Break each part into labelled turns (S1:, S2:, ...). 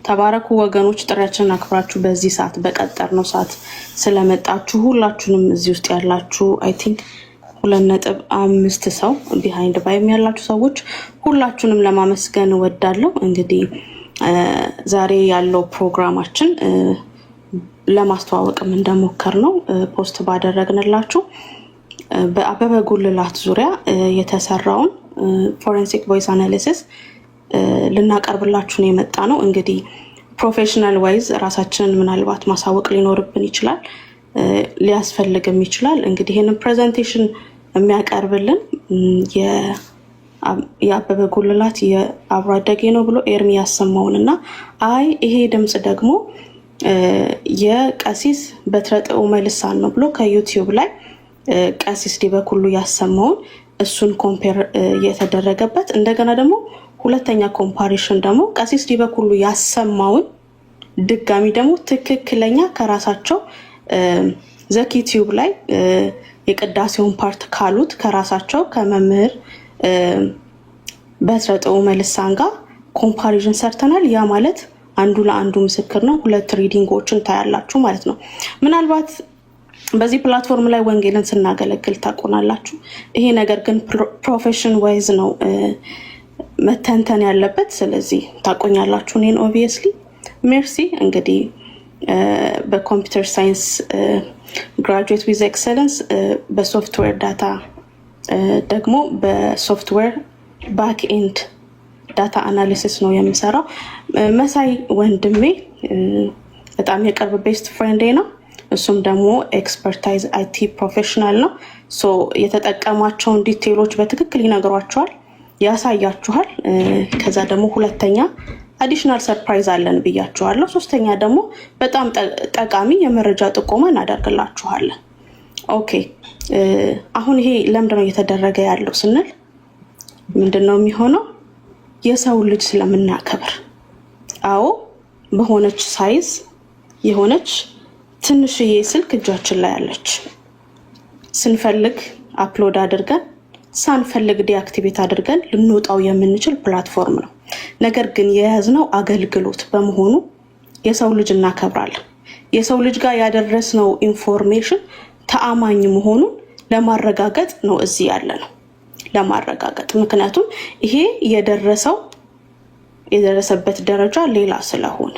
S1: ተባረኩ ወገኖች፣ ጥሪያችንን አክብራችሁ በዚህ ሰዓት በቀጠርነው ሰዓት ስለመጣችሁ ሁላችሁንም እዚህ ውስጥ ያላችሁ I think 2.5 ሰው behind ባይም ያላችሁ ሰዎች ሁላችሁንም ለማመስገን እወዳለሁ። እንግዲህ ዛሬ ያለው ፕሮግራማችን ለማስተዋወቅም እንደሞከር ነው post ባደረግንላችሁ በአበበ ጉልላት ዙሪያ የተሰራውን forensic voice analysis ልናቀርብላችሁ ነው የመጣ ነው። እንግዲህ professional wise ራሳችንን ምናልባት ማሳወቅ ሊኖርብን ይችላል፣ ሊያስፈልግም ይችላል። እንግዲህ ይህንን presentation የሚያቀርብልን የአበበ ጉልላት የአብሮ አደጌ ነው ብሎ ኤርሚ ያሰማውን እና አይ ይሄ ድምፅ ደግሞ የቀሲስ በትረ ጥዑመ ልሳን ነው ብሎ ከዩቲዩብ ላይ ቀሲስ ዲበኩሉ ያሰማውን እሱን compare የተደረገበት፣ እንደገና ደግሞ ሁለተኛ comparison ደግሞ ቀሲስ ዲበኩሉ ያሰማውን ድጋሚ ደግሞ ትክክለኛ ከራሳቸው ዘኪ ቲዩብ ላይ የቅዳሴውን part ካሉት ከራሳቸው ከመምህር በትረ ጥዑመ ልሳን ጋር comparison ሰርተናል። ያ ማለት አንዱ ለአንዱ ምስክር ነው። ሁለት reading ኦችን ታያላችሁ ማለት ነው። ምናልባት በዚህ platform ላይ ወንጌልን ስናገለግል ታውቁናላችሁ። ይሄ ነገር ግን profession wise ነው መተንተን ያለበት። ስለዚህ ታቆኛላችሁ እኔን obviously ሜርሲ እንግዲህ በ computer science graduate with excellence፣ በ software data ደግሞ በ software back end data analysis ነው የምሰራው። መሳይ ወንድሜ በጣም የቅርብ best friend ኤ ነው። እሱም ደግሞ expertise IT professional ነው። So የተጠቀማቸውን detail ኦች በትክክል ይነግሯቸዋል፣ ያሳያችኋል። ከዛ ደግሞ ሁለተኛ additional surprise አለን ብያችኋለሁ። ሶስተኛ ደግሞ በጣም ጠቃሚ የመረጃ ጥቆማ እናደርግላችኋለን። Okay፣ አሁን ይሄ ለምንድን ነው እየተደረገ ያለው ስንል ምንድን ነው የሚሆነው? የሰው ልጅ ስለምናከብር፣ አዎ፣ በሆነች size የሆነች ትንሽዬ ስልክ እጃችን ላይ አለች። ስንፈልግ upload አድርገን ሳንፈልግ deactivate አድርገን ልንወጣው የምንችል platform ነው። ነገር ግን የያዝነው አገልግሎት በመሆኑ የሰው ልጅ እናከብራለን። የሰው ልጅ ጋር ያደረስነው information ተአማኝ መሆኑን ለማረጋገጥ ነው እዚህ ያለ ነው ለማረጋገጥ። ምክንያቱም ይሄ የደረሰበት ደረጃ ሌላ ስለሆነ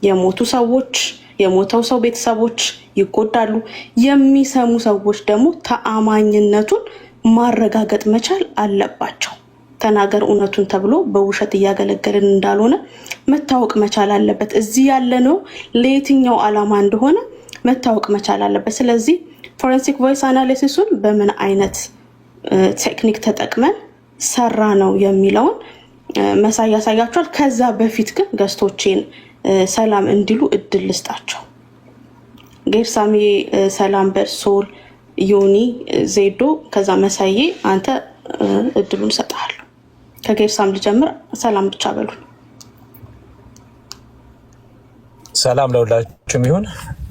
S1: የሞቱ ሰዎች፣ የሞተው ሰው ቤተሰቦች ይጎዳሉ። የሚሰሙ ሰዎች ደግሞ ተአማኝነቱን ማረጋገጥ መቻል አለባቸው። ተናገር እውነቱን ተብሎ በውሸት እያገለገልን እንዳልሆነ መታወቅ መቻል አለበት። እዚህ ያለነው ለየትኛው ዓላማ እንደሆነ መታወቅ መቻል አለበት። ስለዚህ forensic voice analysis ኡን በምን አይነት technique ተጠቅመን ሰራነው የሚለውን መሳይ ያሳያቸዋል። ከዛ በፊት ግን guest ኦቼን ሰላም እንዲሉ እድል ልስጣቸው። ጌርሳሜ ሰላም በሶል፣ ዮኒ፣ ዜዶ፣ ከዛ መሳዬ አንተ እድሉን እሰጥሃለሁ። ከጌርሳም ልጀምር። ሰላም ብቻ በሉን።
S2: ሰላም ለሁላችሁም ይሁን።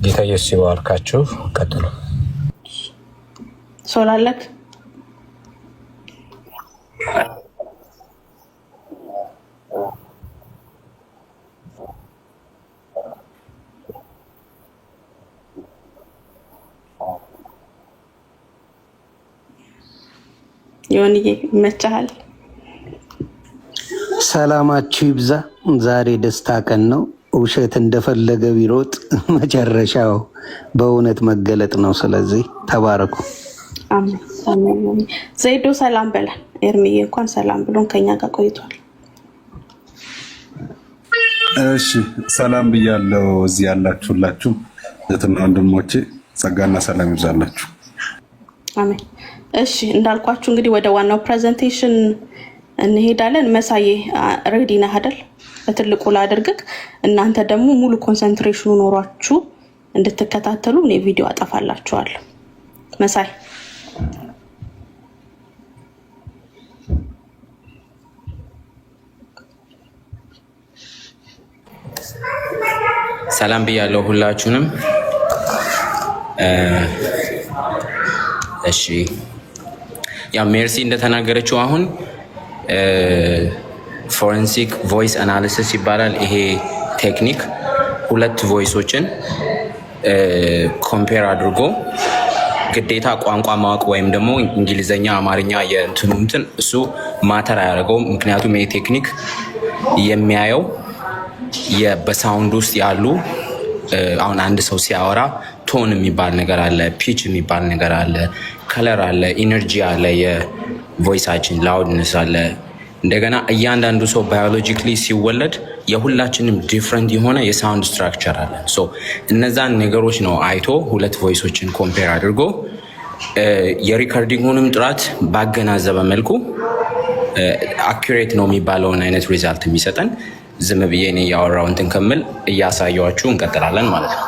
S2: ጌታ ኢየሱስ ይባርካችሁ። ቀጥሉ።
S1: ሶላለክ። ዮኒዬ ይመችሃል።
S3: ሰላማችሁ ይብዛ። ዛሬ ደስታ ቀን ነው። ውሸት እንደፈለገ ቢሮጥ መጨረሻው በእውነት መገለጥ ነው። ስለዚህ ተባረኩ።
S1: አሜን። ዘይዶ ሰላም በለን። ኤርሚዬ እንኳን ሰላም ብሎን ከኛ ጋር ቆይቷል።
S4: እሺ፣ ሰላም ብያለሁ። እዚህ ያላችሁላችሁ እህትና ወንድሞቼ ጸጋና ሰላም ይብዛላችሁ።
S1: አሜን። እሺ፣ እንዳልኳችሁ እንግዲህ ወደ ዋናው presentation እንሄዳለን። መሳዬ ready ነህ አይደል? በትልቁ ላድርግክ። እናንተ ደግሞ ሙሉ concentration ኑ ኖሯችሁ እንድትከታተሉ እኔ ቪዲዮ አጠፋላችኋለሁ። መሳይ።
S5: ሰላም ብያለሁ ሁላችሁንም። እሺ፣ ያው ሜርሲ እንደተናገረችው አሁን forensic voice analysis ይባላል። ይሄ technique ሁለት voice ኦችን compare አድርጎ ግዴታ ቋንቋ ማወቅ ወይም ደግሞ እንግሊዘኛ፣ አማርኛ የእንትኑ እንትን እሱ matter አያደርገውም። ምክንያቱም ይህ technique የሚያየው በ sound ውስጥ ያሉ አሁን አንድ ሰው ሲያወራ tone የሚባል ነገር አለ፣ pitch የሚባል ነገር አለ፣ color አለ፣ energy አለ፣ የ voice ኣችን loudness አለ። እንደገና እያንዳንዱ ሰው biologically ሲወለድ የሁላችንም different የሆነ የ sound structure አለን። So እነዛን ነገሮች ነው አይቶ ሁለት voice ኦችን compare አድርጎ የ recording ኡንም ጥራት ባገናዘበ መልኩ accurate ነው የሚባለውን አይነት result የሚሰጠን። ዝም ብዬ እኔ እያወራው እንትን ከምል እያሳየኋችሁ እንቀጥላለን ማለት ነው።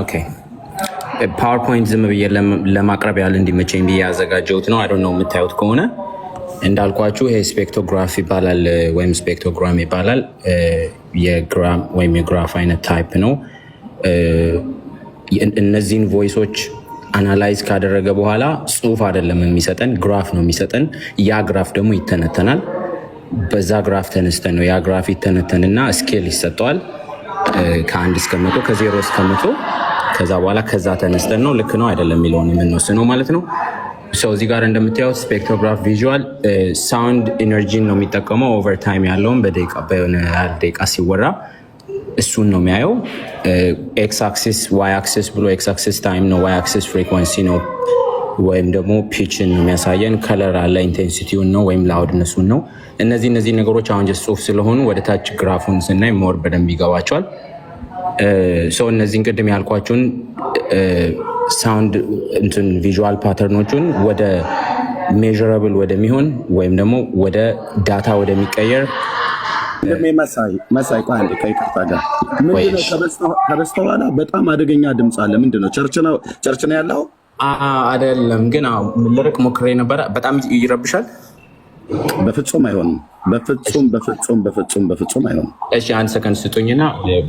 S5: Okay, PowerPoint ዝም ብዬ ለማቅረብ ያህል እንዲመቸኝ ብዬ ያዘጋጀሁት ነው። I don't know የምታዩት ከሆነ። እንዳልኳችሁ ይሄ spectrograph ይባላል ወይም spectrogram ይባላል። የ gram ወይም የ graph አይነት type ነው። እነዚህን voice ኦች analyze ካደረገ በኋላ ጽሁፍ አይደለም የሚሰጠን፣ graph ነው የሚሰጠን። ያ graph ደግሞ ይተነተናል። በዛ graph ተነስተን ነው፣ ያ graph ይተነተንና scale ይሰጠዋል ከ1 እስከ 100፣ ከ0 እስከ 100። ከዛ በኋላ ከዛ ተነስተን ነው ልክ ነው አይደለም የሚለውን የምንወስነው ማለት ነው። So እዚህ ጋር እንደምታዩት spectrograph visual sound energy ን ነው የሚጠቀመው። Over time ያለውን በደቂቃ በሆነ ያህል ደቂቃ ሲወራ እሱን ነው የሚያየው። X axis፣ Y axis ብሎ X axis time ነው፣ Y axis frequency ነው ወይም ደግሞ pitch ን ነው የሚያሳየን። Color አለ፣ intensity ውን ነው ወይም loudness ኡን ነው። እነዚህ ነገሮች አሁን just ጽሁፍ ስለሆኑ ወደ ታች graph ኡን ስናይ more በደንብ ይገባቸዋል። So እነዚህን ቅድም ያልኳችሁን sound እንትን visual pattern ኦቹን ወደ measurable ወደሚሆን ወይም ደግሞ ወደ data ወደሚቀየር
S6: ወንድሜ መሳይ፣ መሳይ፣ ቆይ አንዴ ከይቅርታ ጋር፣ ምንድነው ከበስተኋላ በጣም አደገኛ ድምፅ አለ። ምንድነው? Church ነው? Church ነው ያለው?
S5: አይደለም ግን አዎ፣ ልርቅ ሞክሬ ነበረ። በጣም ይረብሻል።
S6: በፍጹም አይሆንም። በፍጹም፣ በፍጹም፣ በፍጹም፣ በፍጹም አይሆንም።
S5: እሺ፣ አንድ ሰከንድ ስጡኝና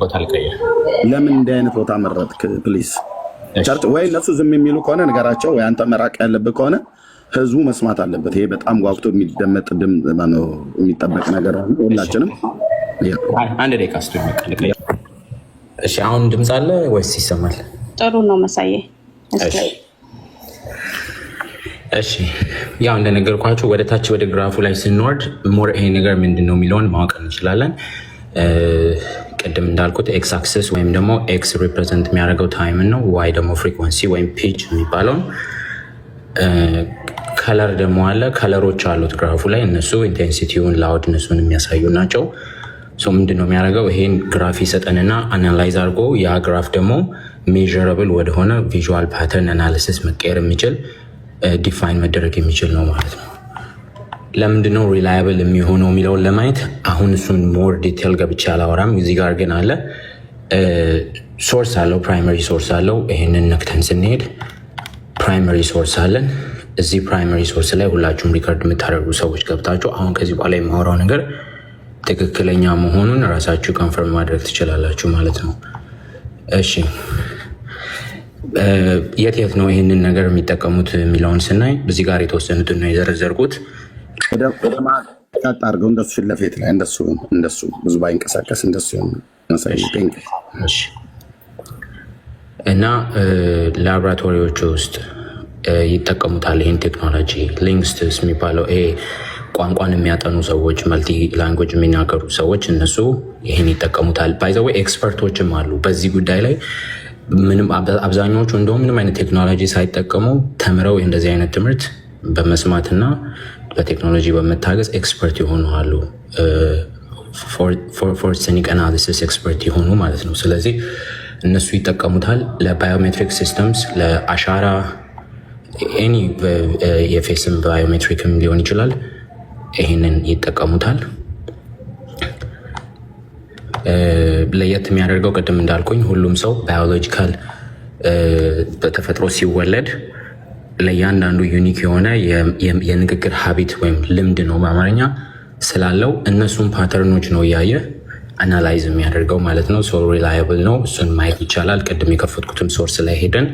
S5: ቦታ ልቀይር።
S6: ለምን እንዲህ አይነት ቦታ መረጥክ? Please church ወይ እነሱ ዝም የሚሉ ከሆነ ንገራቸው፣ ወይ አንተ መራቅ ያለብህ ከሆነ ህዝቡ መስማት አለበት። ይሄ በጣም ጓጉቶ የሚደመጥ ድምፅ ማነው የሚጠበቅ ነገር አለ። ሁላችንም
S5: አንድ ደቂቃ ስጡኝ፣ በቃ ልቀይር። እሺ፣ አሁን ድምፅ አለ ወይስ ይሰማል?
S1: ጥሩ ነው መሳዬ።
S5: እሺ፣ እሺ፣ ያው እንደነገርኳችሁ ወደ ታች ወደ graph ኡ ላይ ስንወርድ more ይሄ ነገር ምንድን ነው የሚለውን ማወቅ እንችላለን። ቅድም እንዳልኩት X axis ወይም ደግሞ X represent የሚያደርገው time ን ነው። Y ደግሞ frequency ወይም pitch የሚባለውን። Color ደግሞ አለ። Color ኦች አሉት graph ኡ ላይ፣ እነሱ intensity ውን loudness ኡን የሚያሳዩ ናቸው። So ምንድን ነው የሚያደርገው? ይሄን graph ይሰጠንና analyze አድርጎ ያ graph ደግሞ measurable ወደሆነ visual pattern analysis መቀየር የሚችል፣ define መደረግ የሚችል ነው ማለት ነው። ለምንድነው reliable የሚሆነው የሚለውን ለማየት አሁን እሱን more detail ገብቼ አላወራም። እዚህ ጋር ግን አለ፣ source አለው፣ primary source አለው። ይሄንን ነክተን ስንሄድ primary source አለን። እዚህ primary source ላይ ሁላችሁም record የምታደርጉ ሰዎች ገብታችሁ አሁን ከዚህ በኋላ የማወራው ነገር ትክክለኛ መሆኑን ራሳችሁ confirm ማድረግ ትችላላችሁ ማለት ነው። እሺ፣ የት የት ነው ይህንን ነገር የሚጠቀሙት የሚለውን ስናይ እዚህ ጋር የተወሰኑትን ነው የዘረዘርኩት።
S6: ወደ መሀል ቀጥ አድርገው፣ እንደሱ ፊት ለፊት ላይ እንደሱ ብዙ ባይንቀሳቀስ እንደሱ ይሆን መሳይ። Thank you።
S5: እሺ። እና ላቦራቶሪዎች ውስጥ ይጠቀሙታል ይህን ቴክኖሎጂ። Linguists የሚባለው ይሄ ቋንቋን የሚያጠኑ ሰዎች፣ multi language የሚናገሩ ሰዎች እነሱ ይህን ይጠቀሙታል። By the way expert ኦችም አሉ በዚህ ጉዳይ ላይ። ምንም አብዛኛዎቹ እንደውም ምንም አይነት ቴክኖሎጂ ሳይጠቀሙ ተምረው እንደዚህ አይነት ትምህርት በመስማትና በቴክኖሎጂ በመታገዝ expert የሆኑ አሉ። Forensic analysis expert የሆኑ ማለት ነው። ስለዚህ እነሱ ይጠቀሙታል ለ biometric systems፣ ለአሻራ፣ any የ face ም biometric ም ሊሆን ይችላል። ይህንን ይጠቀሙታል። ለየት የሚያደርገው ቅድም እንዳልኩኝ ሁሉም ሰው biological በተፈጥሮ ሲወለድ ለእያንዳንዱ unique የሆነ የንግግር habit ወይም ልምድ ነው በአማርኛ ስላለው እነሱን pattern ኦች ነው እያየ analyze የሚያደርገው ማለት ነው። So reliable ነው። እሱን ማየት ይቻላል። ቅድም የከፈትኩትም source ላይ ሄደን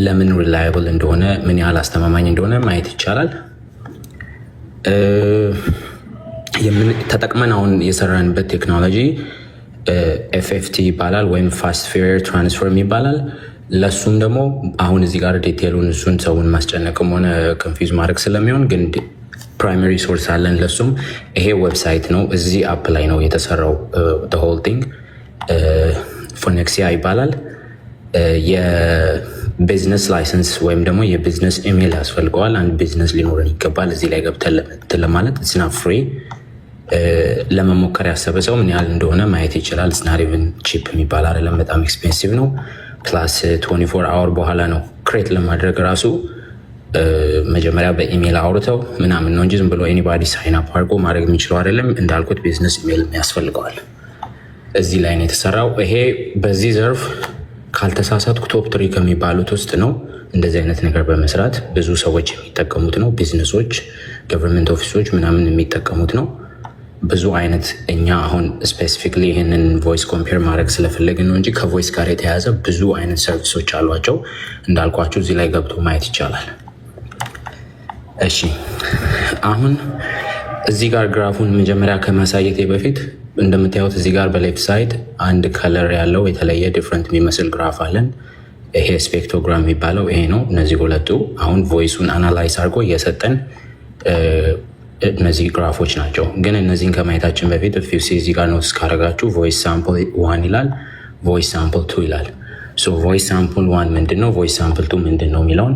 S5: ለምን reliable እንደሆነ፣ ምን ያህል አስተማማኝ እንደሆነ ማየት ይቻላል። ተጠቅመን አሁን የሰራንበት ቴክኖሎጂ FFT ይባላል ወይም fast Fourier transform ይባላል። ለእሱም ደግሞ አሁን እዚህ ጋር detail ኡን እሱን ሰውን ማስጨነቅም ሆነ confuse ማድረግ ስለሚሆን ግን primary source አለን። ለሱም ይሄ website ነው። እዚህ app ላይ ነው የተሰራው። Whole thing Phonexia ይባላል። የ business license ወይም ደግሞ የ business email ያስፈልገዋል። አንድ ቢዝነስ ሊኖረን ይገባል። እዚህ ላይ ገብተን ለማለት it's not free። ለመሞከር ያሰበ ሰው ምን ያህል እንደሆነ ማየት ይችላል። It's not even cheap የሚባል አይደለም። በጣም expensive ነው። Plus 24 hour በኋላ ነው create ለማድረግ ራሱ መጀመሪያ በኢሜል አውርተው ምናምን ነው እንጂ ዝም ብሎ anybody sign up አድርጎ ማድረግ የሚችለው አይደለም። እንዳልኩት business email ያስፈልገዋል። እዚህ ላይ ነው የተሰራው። ይሄ በዚህ ዘርፍ ካልተሳሳትኩ top three ከሚባሉት ውስጥ ነው። እንደዚህ አይነት ነገር በመስራት ብዙ ሰዎች የሚጠቀሙት ነው። Business ኦች፣ government office ኦች ምናምን የሚጠቀሙት ነው። ብዙ አይነት እኛ አሁን specifically ይህንን voice compare ማድረግ ስለፈለግን ነው እንጂ ከ voice ጋር የተያያዘ ብዙ አይነት service ኦች አሏቸው። እንዳልኳችሁ እዚህ ላይ ገብቶ ማየት ይቻላል። እሺ፣ አሁን እዚህ ጋር graph ኡን መጀመሪያ ከማሳየቴ በፊት እንደምታዩት እዚህ ጋር በ left side አንድ color ያለው የተለየ different የሚመስል graph አለን። ይሄ spectrogram የሚባለው ይሄ ነው። እነዚህ ሁለቱ አሁን voice ኡን analyze አድርጎ እየሰጠን እነዚህ graph ኦች ናቸው። ግን እነዚህን ከማየታችን በፊት if you see እዚህ ጋር notice ካደረጋችሁ voice sample one ይላል፣ voice sample two ይላል። Voice sample one ምንድን ነው፣ voice sample two ምንድን ነው የሚለውን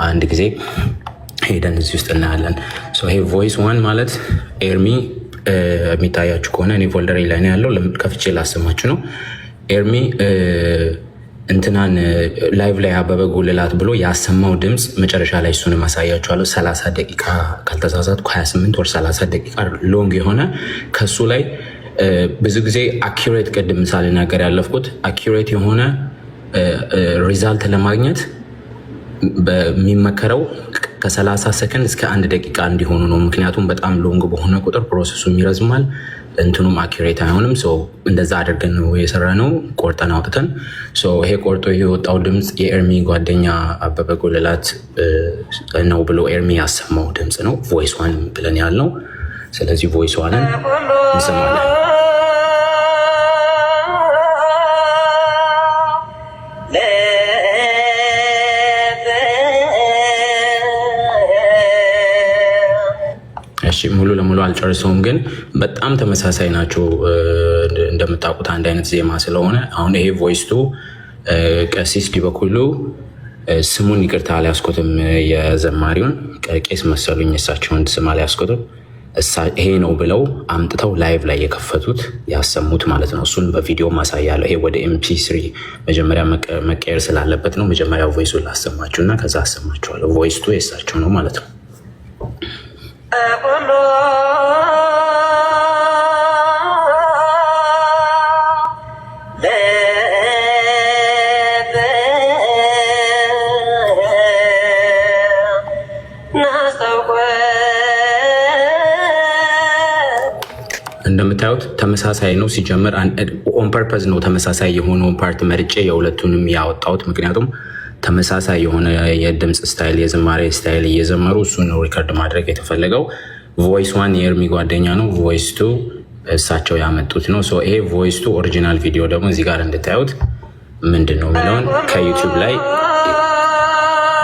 S5: አንድ ጊዜ ሄደን እዚህ ውስጥ እናያለን። ይሄ voice one ማለት ኤርሚ የሚታያችሁ ከሆነ እኔ folder ላይ ነው ያለው፣ ከፍቼ ላሰማችሁ ነው። ኤርሚ እንትናን live ላይ አበበ ጉልላት ብሎ ያሰማው ድምፅ መጨረሻ ላይ እሱንም አሳያችኋለሁ። 30 ደቂቃ ካልተሳሳትኩ 28 ወይ 30 ደቂቃ long የሆነ ከሱ ላይ ብዙ ጊዜ accurate፣ ቅድም ሳልናገር ያለፍኩት፣ accurate የሆነ result ለማግኘት በሚመከረው ከ30 ሰከንድ እስከ 1 ደቂቃ እንዲሆኑ ነው። ምክንያቱም በጣም long በሆነ ቁጥር process ኡም ይረዝማል፣ እንትኑም accurate አይሆንም። እንደዛ አድርገን ነው የሰራነው ቆርጠን አውጥተን። ይሄ ቆርጦ የወጣው ድምፅ የኤርሚ ጓደኛ አበበ ጉልላት ነው ብሎ ኤርሚ ያሰማው ድምፅ ነው። Voice one ብለን ያልነው። ስለዚህ voice one ን እንሰማለን። እሺ፣ ሙሉ ለሙሉ አልጨርሰውም፣ ግን በጣም ተመሳሳይ ናቸው። እንደምታውቁት አንድ አይነት ዜማ ስለሆነ አሁን ይሄ voice two ቀሲስ ዲበኩሉ፣ ስሙን ይቅርታ አልያዝኩትም፣ የዘማሪውን ቄስ መሰሉኝ፣ እሳቸውን ስም አልያዝኩትም። ይሄ ነው ብለው አምጥተው live ላይ የከፈቱት ያሰሙት ማለት ነው። እሱን በቪዲዮ ማሳያለሁ። ይሄ ወደ MP3 መጀመሪያ መቀየር ስላለበት ነው። መጀመሪያ voice ኡን ላሰማችሁ እና ከዛ አሰማችኋለሁ። Voice two የእሳቸው ነው ማለት ነው።
S7: ኩሉ ልብ ናስተውቆ።
S5: እንደምታዩት ተመሳሳይ ነው። ሲጀምር on purpose ነው ተመሳሳይ የሆነውን part መርጬ የሁለቱንም ያወጣሁት። ምክንያቱም ተመሳሳይ የሆነ የድምፅ style፣ የዝማሬ style እየዘመሩ እሱን ነው record ማድረግ የተፈለገው። Voice one የኤርሚ ጓደኛ ነው። Voice two እሳቸው ያመጡት ነው። So ይሄ voice two original ቪዲዮ ደግሞ እዚህ ጋር እንድታዩት ምንድን ነው የሚለውን ከ YouTube ላይ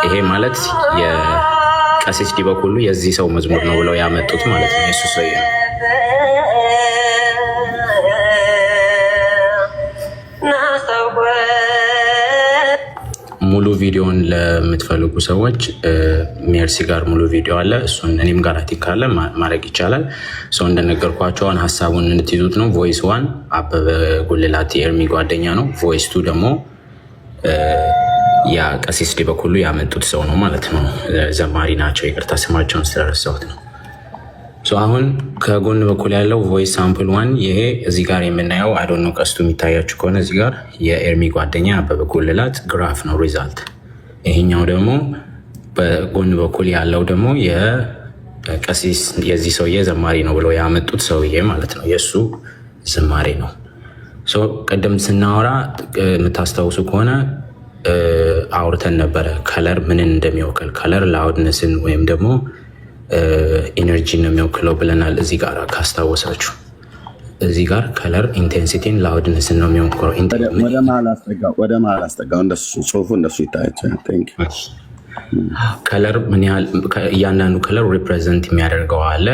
S5: ይሄ ማለት የቀሲስ ዲበኩሉ የዚህ ሰው መዝሙር ነው ብለው ያመጡት ማለት ነው። የሱ ሰውዬ ነው።
S7: ናስተውቆ።
S5: ሙሉ ቪዲዮን ለምትፈልጉ ሰዎች ሜርሲ ጋር ሙሉ ቪዲዮ አለ። እሱን እኔም ጋር ቲክ ካለ ማድረግ ይቻላል። So እንደነገርኳችሁ አሁን ሀሳቡን እንድትይዙት ነው። Voice one አበበ ጉልላት የኤርሚ ጓደኛ ነው። Voice two ደግሞ ያ ቀሲስ ዲበኩሉ ያመጡት ሰው ነው ማለት ነው። ዘማሪ ናቸው። ይቅርታ ስማቸውን ስለረሳሁት ነው። So አሁን ከጎን በኩል ያለው voice sample one ይሄ እዚህ ጋር የምናየው፣ I don't know ቀስቱ የሚታያችሁ ከሆነ፣ እዚህ ጋር የኤርሚ ጓደኛ አበበ ጉልላት graph ነው result። ይሄኛው ደግሞ በጎን በኩል ያለው ደግሞ የቀሲስ የዚህ ሰውዬ ዘማሪ ነው ብለው ያመጡት ሰውዬ ማለት ነው። የእሱ ዝማሬ ነው። So ቅድም ስናወራ የምታስታውሱ ከሆነ አውርተን ነበረ color ምንን እንደሚወክል። Color loudness ን ወይም ደግሞ energy ን ነው የሚወክለው ብለናል። እዚህ ጋር ካስታወሳችሁ እዚህ ጋር color intensity ን loudness ን ነው የሚወክለው።
S6: ወደ መሀል አስጠጋው፣ ወደ መሀል አስጠጋው። እንደሱ ጽሁፉ እንደሱ ይታያቸው። Thank you።
S5: Color ምን ያህል እያንዳንዱ color represent የሚያደርገው አለ፣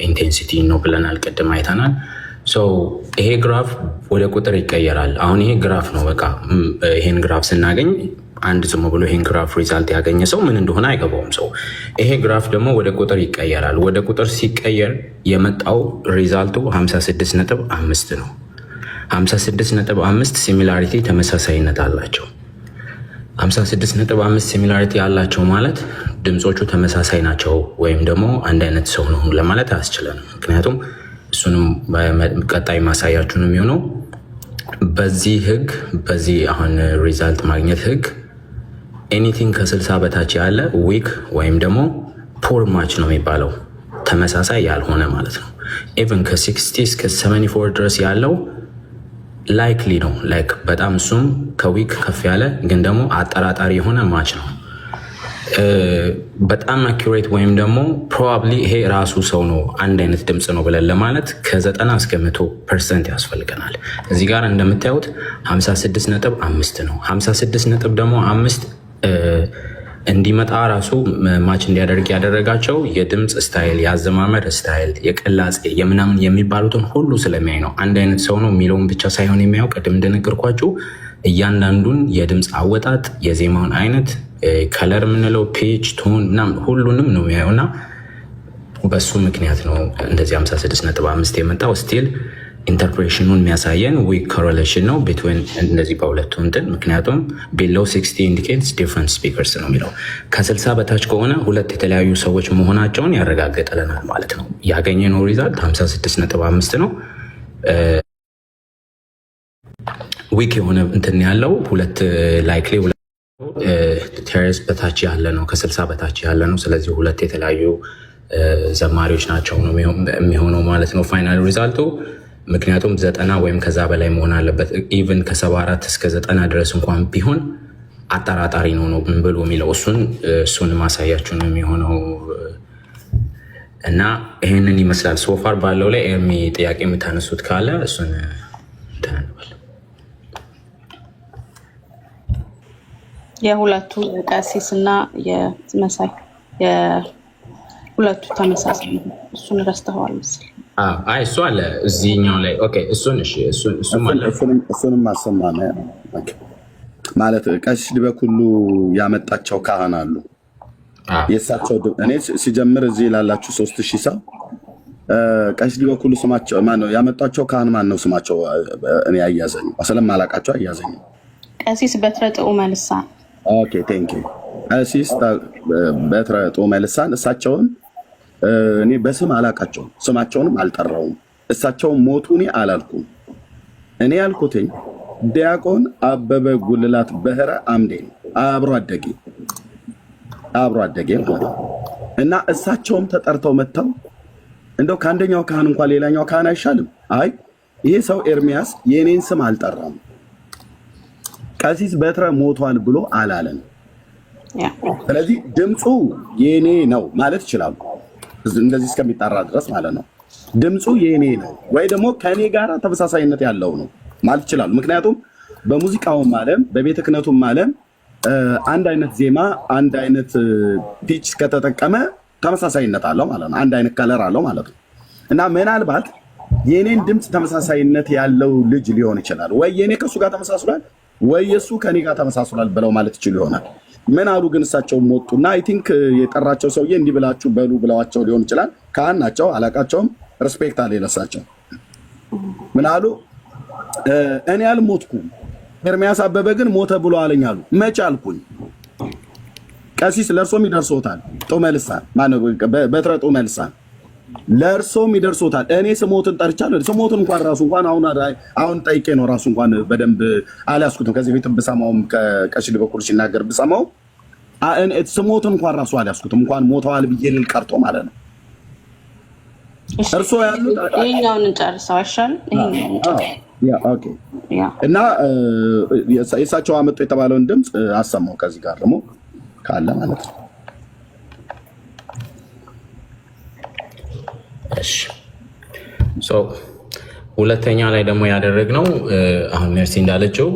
S5: intensity ነው ብለናል፣ ቅድም አይተናል። So ይሄ graph ወደ ቁጥር ይቀየራል። አሁን ይሄ graph ነው፣ በቃ ይሄን graph ስናገኝ አንድ ዝም ብሎ ይሄን graph result ያገኘ ሰው ምን እንደሆነ አይገባውም። So ይሄ graph ደግሞ ወደ ቁጥር ይቀየራል። ወደ ቁጥር ሲቀየር የመጣው result ኡ 56.5 ነው። 56.5 similarity ተመሳሳይነት አላቸው። 56.5 similarity ያላቸው ማለት ድምፆቹ ተመሳሳይ ናቸው ወይም ደግሞ አንድ አይነት ሰው ነው ለማለት አያስችለንም። ምክንያቱም እሱንም ቀጣይ ማሳያችሁ ነው የሚሆነው። በዚህ ህግ፣ በዚህ አሁን result ማግኘት ህግ anything ከ60 በታች ያለ weak ወይም ደግሞ poor match ነው የሚባለው፣ ተመሳሳይ ያልሆነ ማለት ነው። Even ከ60 እስከ 74 ድረስ ያለው likely ነው፣ like በጣም እሱም ከ weak ከፍ ያለ ግን ደግሞ አጠራጣሪ የሆነ match ነው። በጣም accurate ወይም ደግሞ probably ይሄ ራሱ ሰው ነው፣ አንድ አይነት ድምፅ ነው ብለን ለማለት ከ90 እስከ 100% ያስፈልገናል። እዚህ ጋር እንደምታዩት 56.5 ነው። 56 ነጥብ ደግሞ አምስት እንዲመጣ ራሱ match እንዲያደርግ ያደረጋቸው የድምፅ style፣ የአዘማመር style፣ የቅላጼ የምናምን የሚባሉትን ሁሉ ስለሚያይ ነው። አንድ አይነት ሰው ነው የሚለውን ብቻ ሳይሆን የሚያየው ቅድም እንደነገርኳችሁ እያንዳንዱን የድምፅ አወጣጥ፣ የዜማውን አይነት፣ color የምንለው pitch፣ tone ምናምን ሁሉንም ነው የሚያየው እና በሱ ምክንያት ነው እንደዚህ 56.5 የመጣው። Still interpretation ኑን የሚያሳየን weak correlation ነው between እነዚህ በሁለቱ እንትን፣ ምክንያቱም below 60 indicates different speakers ነው የሚለው። ከ60 በታች ከሆነ ሁለት የተለያዩ ሰዎች መሆናቸውን ያረጋግጥልናል ማለት ነው። ያገኘነው result 56.5 ነው። Weak የሆነ እንትን ያለው ሁለት likely ቴሬስ በታች ያለ ነው፣ ከ60 በታች ያለ ነው። ስለዚህ ሁለት የተለያዩ ዘማሪዎች ናቸው ነው የሚሆነው ማለት ነው final result ኡ። ምክንያቱም 90 ወይም ከዛ በላይ መሆን አለበት። Even ከ74 እስከ 90 ድረስ እንኳን ቢሆን አጠራጣሪ ነው ነው ብሎ የሚለው እሱን ማሳያችሁ ነው የሚሆነው እና ይህንን ይመስላል so far ባለው ላይ። ኤርሚ፣ ጥያቄ የምታነሱት ካለ እሱን እንትን እንበል።
S1: የሁለቱ ቀሲስ እና የመሳይ የሁለቱ ተመሳሳይ ነው። እሱን ረስተኸዋል መሰለኝ።
S5: አይ፣ እሱ አለ እዚህኛው ላይ፣ okay። እሱን እሺ፣ እሱም አለ።
S6: እሱንም አሰማነ ማለት ቀሲስ ዲበኩሉ ያመጣቸው ካህን አሉ። የእሳቸው እኔ ሲጀምር እዚህ ላላችሁ 3000 ሰው ቀሲስ ዲበኩሉ ስማቸው ማነው? ያመጧቸው ካህን ማን ነው ስማቸው? እኔ አያዘኝ ስለማላውቃቸው አያዘኝም።
S1: ቀሲስ በትረ ጥዑመ ልሳን።
S6: Okay, thank you። ቀሲስ በትረ ጥዑመ ልሳን፣ እሳቸውን እኔ በስም አላውቃቸውም፣ ስማቸውንም አልጠራውም። እሳቸውን ሞቱ እኔ አላልኩም። እኔ ያልኩትኝ ዲያቆን አበበ ጉልላት በህረ አምዴ ነው። አብሮ አደጌ ማለት ነው። እና እሳቸውም ተጠርተው መጥተው እንደው ከአንደኛው ካህን እንኳን ሌላኛው ካህን አይሻልም? አይ፣ ይሄ ሰው ኤርሚያስ የእኔን ስም አልጠራም፣ ቀሲስ በትረ ሞቷል ብሎ አላለም። ስለዚህ ድምፁ የኔ ነው ማለት ይችላሉ። እንደዚህ እስከሚጣራ ድረስ ማለት ነው። ድምፁ የኔ ነው ወይ ደግሞ ከኔ ጋር ተመሳሳይነት ያለው ነው ማለት ይችላሉ። ምክንያቱም በሙዚቃውም ዓለም በቤተ ክህነቱም ዓለም አንድ አይነት ዜማ፣ አንድ አይነት pitch ከተጠቀመ ተመሳሳይነት አለው ማለት ነው። አንድ አይነት color አለው ማለት ነው። እና ምናልባት የኔን ድምፅ ተመሳሳይነት ያለው ልጅ ሊሆን ይችላል፣ ወይ የኔ ከእሱ ጋር ተመሳስሏል፣ ወይ የእሱ ከኔ ጋር ተመሳስሏል ብለው ማለት ይችሉ ይሆናል። ምን አሉ ግን እሳቸውም ወጡና I think የጠራቸው ሰውዬ እንዲህ ብላችሁ በሉ ብለዋቸው ሊሆን ይችላል። ካህን ናቸው፣ አላቃቸውም። Respect አለ ለሳቸው። ምን አሉ? እኔ አልሞትኩም፣ ኤርሚያስ አበበ ግን ሞተ ብሎ አለኝ አሉ። መቼ አልኩኝ። ቀሲስ ለእርሶም ይደርሶታል። ጦመ ልሳን ማነው? በትረ ጦመ ልሳን ለእርሶም ይደርሶታል። እኔ ስሞትን ጠርቻለሁ። ስሞትን እንኳን ራሱ እንኳን አሁን አሁን ጠይቄ ነው ራሱ እንኳን በደንብ አልያዝኩትም። ከዚህ በፊት ብሰማውም ከቀሲስ በኩል ሲናገር ብሰማው ስሞትን እንኳን ራሱ አልያዝኩትም። እንኳን ሞተዋል ብዬ ልል ቀርቶ ማለት ነው።
S1: እሺ
S6: እርስዎ ያሉት
S1: ይሄኛውን እንጨርሰው አይሻልም? ይሄኛውን እንጨርሰው።
S6: Yeah, okay።
S1: Yeah.
S6: እና የእሳቸው አመጡ የተባለውን ድምፅ አሰማው ከዚህ ጋር ደግሞ ካለ ማለት ነው።
S5: እሺ፣ so ሁለተኛ ላይ ደግሞ ያደረግነው አሁን ሜርሲ እንዳለችው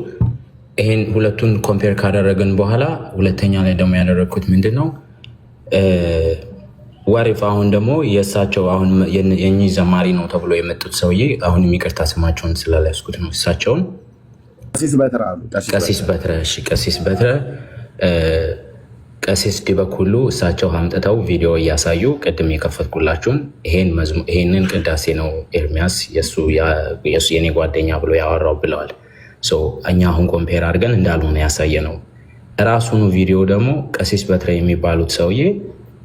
S5: ይሄን ሁለቱን compare ካደረግን በኋላ ሁለተኛ ላይ ደግሞ ያደረግኩት ምንድን ነው? What if አሁን ደግሞ የእሳቸው አሁን የእኚህ ዘማሪ ነው ተብሎ የመጡት ሰውዬ፣ አሁንም ይቅርታ ስማቸውን ስላልያዝኩት ነው፣ እሳቸውን
S6: ቀሲስ በትረ አሉ። ቀሲስ
S5: ቀሲስ
S6: በትረ።
S5: በትረ፣ እሺ፣ ቀሲስ በትረ፣ ቀሲስ ዲበኩሉ እሳቸው አምጥተው ቪዲዮ እያሳዩ ቅድም የከፈትኩላችሁን ይሄንን ቅዳሴ ነው ኤርሚያስ የሱ የኔ ጓደኛ ብሎ ያወራው ብለዋል። So እኛ አሁን compare አድርገን እንዳልሆነ ያሳየ ነው። እራሱኑ ቪዲዮ ደግሞ ቀሲስ በትረ የሚባሉት ሰውዬ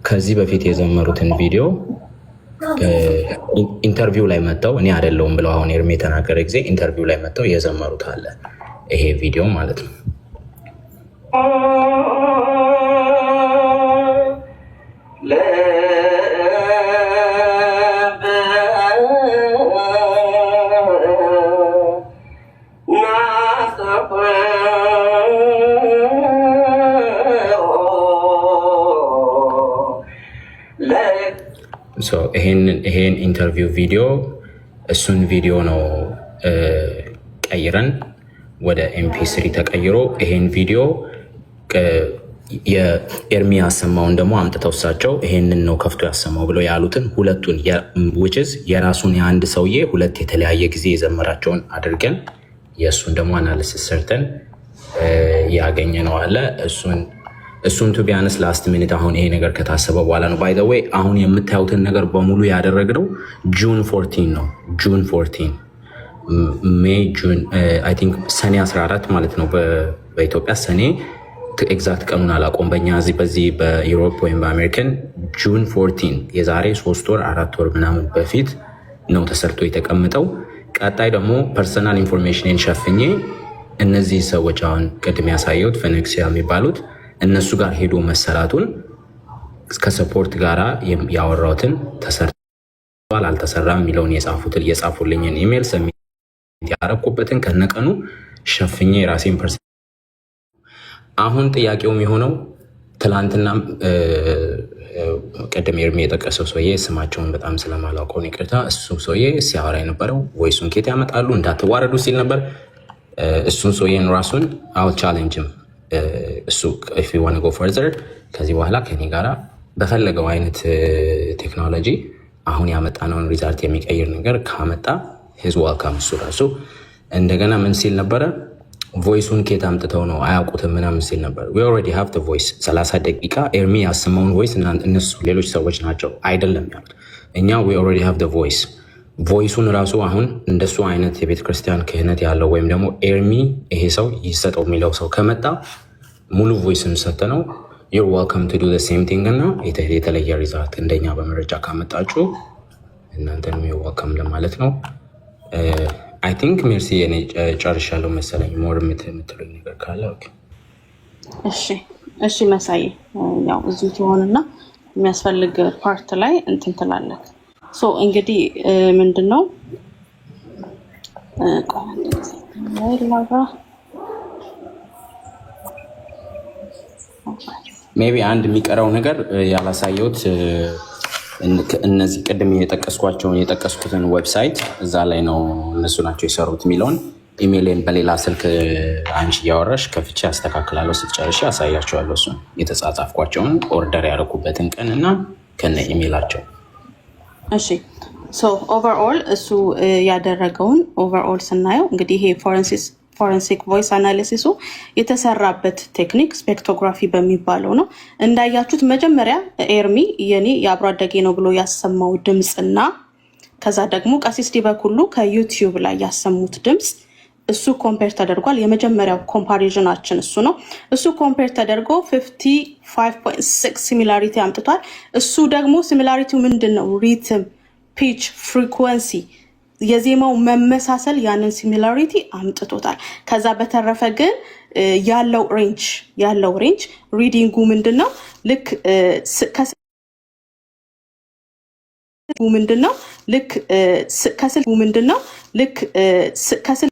S5: ከዚህ በፊት የዘመሩትን ቪዲዮ interview ላይ መጥተው እኔ አይደለሁም ብለው አሁን ኤርሚ የተናገረ ጊዜ interview ላይ መጥተው የዘመሩት አለ፣ ይሄ ቪዲዮ ማለት ነው።
S7: ልብ ናፍቆ
S5: ይሄን interview ቪዲዮ እሱን ቪዲዮ ነው ቀይረን ወደ MP3 ተቀይሮ ይሄን ቪዲዮ የኤርሚ ያሰማውን ደግሞ አምጥተው እሳቸው ይሄንን ነው ከፍቶ ያሰማው ብለው ያሉትን ሁለቱን፣ which is የራሱን የአንድ ሰውዬ ሁለት የተለያየ ጊዜ የዘመራቸውን አድርገን የእሱን ደግሞ analysis ሰርተን ያገኘነው አለ። እሱን to be honest last minute አሁን ይሄ ነገር ከታሰበ በኋላ ነው። By the way አሁን የምታዩትን ነገር በሙሉ ያደረግነው June 14 ነው። June 14፣ May፣ June፣ I think ሰኔ 14 ማለት ነው በኢትዮጵያ ሰኔ፣ exact ቀኑን አላውቀውም። በእኛ እዚህ በዚህ በ Europe ወይም በአሜሪካን June 14፣ የዛሬ 3 ወር 4 ወር ምናምን በፊት ነው ተሰርቶ የተቀመጠው። ቀጣይ ደግሞ personal information ን ሸፍኜ እነዚህ ሰዎች አሁን ቅድም ያሳየሁት ፌኒክሲያ የሚባሉት እነሱ ጋር ሄዶ መሰራቱን ከ support ጋራ ያወራሁትን ተሰርቷል አልተሰራም የሚለውን የጻፉትን የጻፉልኝን email submit ያረኩበትን ከነቀኑ ሸፍኜ የራሴን person አሁን ጥያቄው የሚሆነው ትላንትና ቅድም ኤርሚ የጠቀሰው ሰውዬ ስማቸውን በጣም ስለማላውቀው ነው ይቅርታ። እሱ ሰውዬ ሲያወራ የነበረው voice ኡን ኬት ያመጣሉ እንዳትዋረዱ ሲል ነበር። እሱን ሰውዬን ራሱን I'll challenge him። እሱ if you wanna go further ከዚህ በኋላ ከኔ ጋራ በፈለገው አይነት ቴክኖሎጂ አሁን ያመጣነውን result የሚቀይር ነገር ካመጣ he's welcome። እሱ ራሱ እንደገና ምን ሲል ነበረ? Voice ኡን ኬት አምጥተው ነው አያውቁትም ምናምን ሲል ነበር። We already have voice፣ 30 ደቂቃ ኤርሚ ያሰማውን voice እነሱ ሌሎች ሰዎች ናቸው አይደለም ያሉት። እኛ we already have voice። Voice ኡን ራሱ አሁን እንደሱ አይነት የቤተ ክርስቲያን ክህነት ያለው ወይም ደግሞ ኤርሚ ይሄ ሰው ይሰጠው የሚለው ሰው ከመጣ ሙሉ voice ን ሰተ ነው you're welcome to do same thing እና የተለየ result እንደኛ በመረጃ ካመጣችሁ እናንተንም you're welcome ለማለት ነው። I think ሜርሲ እኔ ጨርሻለሁ መሰለኝ። More የምትሉኝ ነገር ካለ okay።
S1: እሺ መሳይ፣ ያው እዚሁ ትሆንና የሚያስፈልግ part ላይ እንትን ትላለህ። So እንግዲህ ምንድን ነው፣ ቆይ አንድ ጊዜ ላይ ላውራ።
S5: Maybe አንድ የሚቀረው ነገር ያላሳየሁት እነዚህ ቅድም የጠቀስኳቸውን የጠቀስኩትን website እዛ ላይ ነው እነሱ ናቸው የሰሩት የሚለውን ኢሜይልን በሌላ ስልክ አንቺ እያወራሽ ከፍቼ አስተካክላለሁ። ስትጨርሽ አሳያቸዋለሁ። እሱን የተጻጻፍኳቸውን order ያደረኩበትን ቀን እና ከነ ኢሜይላቸው።
S1: እሺ፣ so overall እሱ ያደረገውን overall ስናየው እንግዲህ ይሄ forensic voice analysis ኡ የተሰራበት technique spectrography በሚባለው ነው። እንዳያችሁት መጀመሪያ ኤርሚ የኔ የአብሮ አደጌ ነው ብሎ ያሰማው ድምፅ እና ከዛ ደግሞ ቀሲስ ዲበኩሉ ከ YouTube ላይ ያሰሙት ድምፅ እሱ compare ተደርጓል። የመጀመሪያው comparison ኣችን እሱ ነው። እሱ compare ተደርጎ 55.6 similarity አምጥቷል። እሱ ደግሞ similarity ው ምንድን ነው? Rhythm፣ pitch፣ frequency፣ የዜማው መመሳሰል ያንን similarity አምጥቶታል። ከዛ በተረፈ ግን ያለው range reading ኡ ምንድን ነው? ልክ ምንድን ነው ልክ ከስል ምንድን ነው ልክ ከስል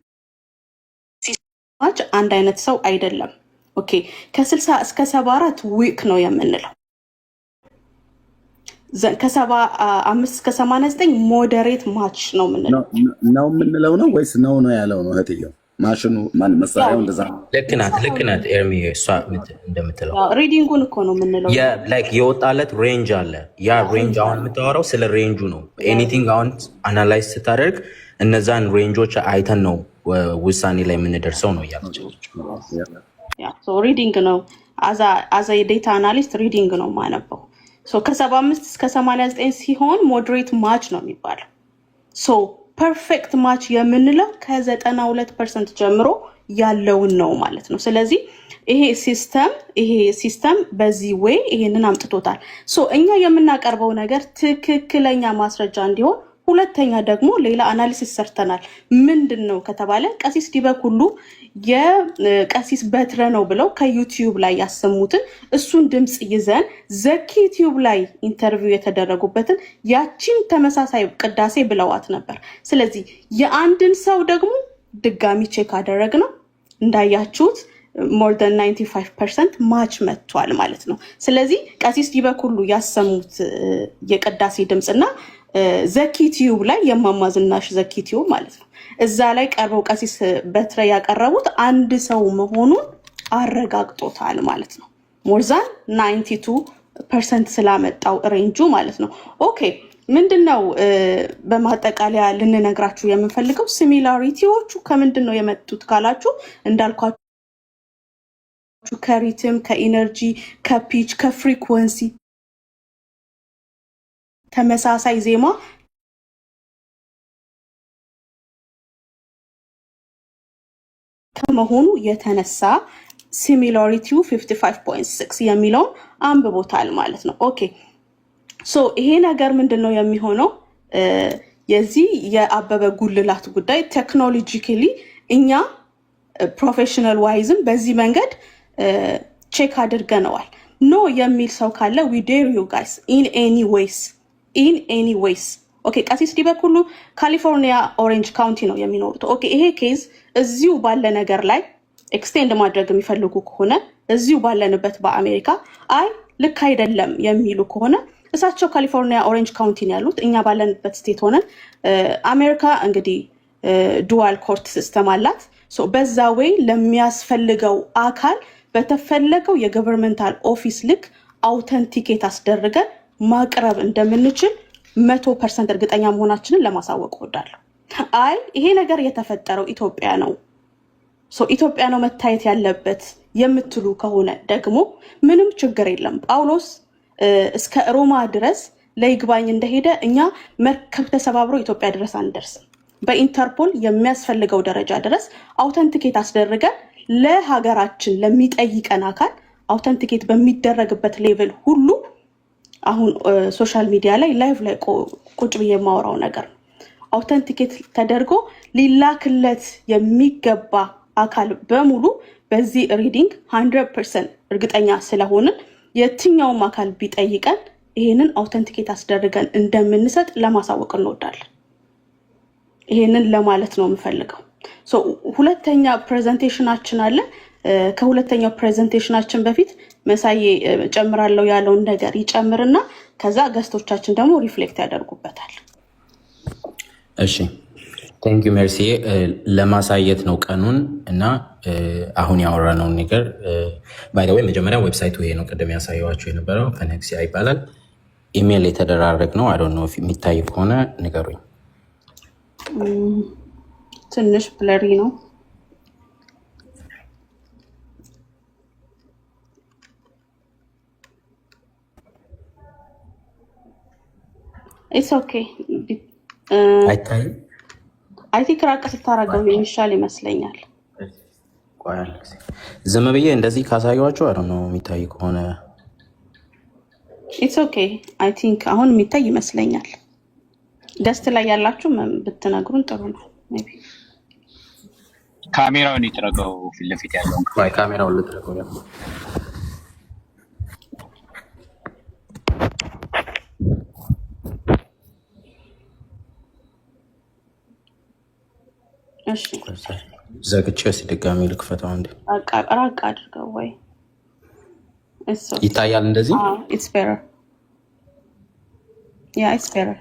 S1: match አንድ አይነት ሰው አይደለም። Okay፣ ከ60 እስከ 74 weak ነው የምንለው። ከ75 እስከ 89 moderate match ነው የምንለው።
S6: ነው የምንለው ነው ወይስ ነው ነው ያለው ነው? እህትየው ማሽኑ ማን መሳሪያው እንደዛ ነው።
S5: ልክ ናት፣ ልክ ናት ኤርሚ፣ እሷ እንደምትለው
S1: Reading ኡን እኮ ነው የምንለው።
S5: Like የወጣለት range አለ። ያ range አሁን የምታወራው ስለ range ኡ ነው። Anything አሁን analyze ስታደርግ እነዛን range ኦች አይተን ነው ውሳኔ ላይ የምንደርሰው ነው እያለች።
S1: Reading ነው፣ as a data analyst reading ነው የማነበው። ከ75 እስከ 89 ሲሆን moderate match ነው የሚባለው። So perfect match የምንለው ከ92% ጀምሮ ያለውን ነው ማለት ነው። ስለዚህ ይሄ system በዚህ way ይሄንን አምጥቶታል። So እኛ የምናቀርበው ነገር ትክክለኛ ማስረጃ እንዲሆን ሁለተኛ ደግሞ ሌላ analysis ሰርተናል። ምንድን ነው ከተባለ ቀሲስ ዲበኩሉ የቀሲስ በትረ ነው ብለው ከ YouTube ላይ ያሰሙትን እሱን ድምፅ ይዘን ዘኪ ዩቲዩብ ላይ interview የተደረጉበትን ያቺን ተመሳሳይ ቅዳሴ ብለዋት ነበር። ስለዚህ የአንድን ሰው ደግሞ ድጋሚ check አደረግነው፣ እንዳያችሁት more than 95% match መጥቷል ማለት ነው። ስለዚህ ቀሲስ ዲበኩሉ ያሰሙት የቅዳሴ ድምፅና ዘኪ ቲዩብ ላይ፣ የማማ ዝናሽ ዘኪ ቲዩብ ማለት ነው፣ እዛ ላይ ቀርበው ቀሲስ በትረ ያቀረቡት አንድ ሰው መሆኑን አረጋግጦታል ማለት ነው። More than 92% ስላመጣው range ኡ ማለት ነው። Okay፣ ምንድን ነው በማጠቃለያ ልንነግራችሁ የምንፈልገው? Similarity ዎቹ ከምንድን ነው የመጡት ካላችሁ፣ እንዳልኳችሁ ከ rhythm፣ ከ energy፣ ከ pitch፣ ከ frequency፣ ተመሳሳይ ዜማ ከመሆኑ የተነሳ similarity ው 55.6 የሚለውን አንብቦታል ማለት ነው። Okay፣ so ይሄ ነገር ምንድን ነው የሚሆነው? የዚህ የአበበ ጉልላት ጉዳይ technologically እኛ professional wise ም በዚህ መንገድ check አድርገነዋል። No የሚል ሰው ካለ we dare you guys in any ways, in any ways። Okay፣ ቀሲስ ዲበኩሉ ካሊፎርኒያ Orange County ነው የሚኖሩት። Okay፣ ይሄ case እዚሁ ባለ ነገር ላይ extend ማድረግ የሚፈልጉ ከሆነ፣ እዚሁ ባለንበት በአሜሪካ አይ ልክ አይደለም የሚሉ ከሆነ፣ እሳቸው ካሊፎርኒያ Orange County ነው ያሉት። እኛ ባለንበት state ሆነን አሜሪካ እንግዲህ dual court system አላት። በዛ way ለሚያስፈልገው አካል በተፈለገው የ governmental office ልክ authenticate አስደርገን ማቅረብ እንደምንችል 100% እርግጠኛ መሆናችንን ለማሳወቅ እወዳለሁ። አይ ይሄ ነገር የተፈጠረው ኢትዮጵያ ነው፣ so ኢትዮጵያ ነው መታየት ያለበት የምትሉ ከሆነ ደግሞ ምንም ችግር የለም። ጳውሎስ እስከ ሮማ ድረስ ለይግባኝ እንደሄደ እኛ መርከብ ተሰባብሮ ኢትዮጵያ ድረስ አንደርስም። በኢንተርፖል የሚያስፈልገው ደረጃ ድረስ authenticate አስደርገን ለሀገራችን ለሚጠይቀን አካል authenticate በሚደረግበት level ሁሉ፣ አሁን social media ላይ live ላይ ቁጭ ብዬ የማወራው ነገር ነው። Authenticate ተደርጎ ሊላክለት የሚገባ አካል በሙሉ በዚህ reading 100% እርግጠኛ ስለሆንን የትኛውም አካል ቢጠይቀን ይሄንን authenticate አስደርገን እንደምንሰጥ ለማሳወቅ እንወዳለን። ይሄንን ለማለት ነው የምፈልገው። So ሁለተኛ presentation ኣችን አለ። ከሁለተኛው presentation ኣችን በፊት መሳዬ ጨምራለሁ ያለውን ነገር ይጨምርና ከዛ guest ኦቻችን ደግሞ reflect ያደርጉበታል።
S5: እሺ፣ thank you ሜርሲ። ለማሳየት ነው ቀኑን እና አሁን ያወራነውን ነገር። By the way መጀመሪያ website ኡ ይሄ ነው፣ ቅድም ያሳየኋችሁ የነበረው ፈነክሲያ ይባላል። ኢሜል የተደራረግ ነው። I don't know፣ የሚታይ ከሆነ ንገሩኝ።
S1: ትንሽ blurry ነው። It's okay.
S5: አይታይም?
S1: I think ራቅ ስታረገው የሚሻል ይመስለኛል።
S5: ቆይ አንድ ጊዜ፣ ዝም ብዬ እንደዚህ ካሳየኋችሁ I don't know የሚታይ ከሆነ።
S1: It's okay፣ I think አሁን የሚታይ ይመስለኛል። Guest ላይ ያላችሁ ብትነግሩን ጥሩ ነው። Maybe
S7: ካሜራውን ይጥረገው፣ ፊት ለፊት ያለውን።
S5: ቆይ ካሜራውን ልጥረገው። ያው ዘግቼ እስኪ ድጋሚ ልክፈተው አንዴ።
S1: ራቅ አድርገው ወይ it's okay።
S5: ይታያል እንደዚህ።
S1: It's better, yeah, it's better።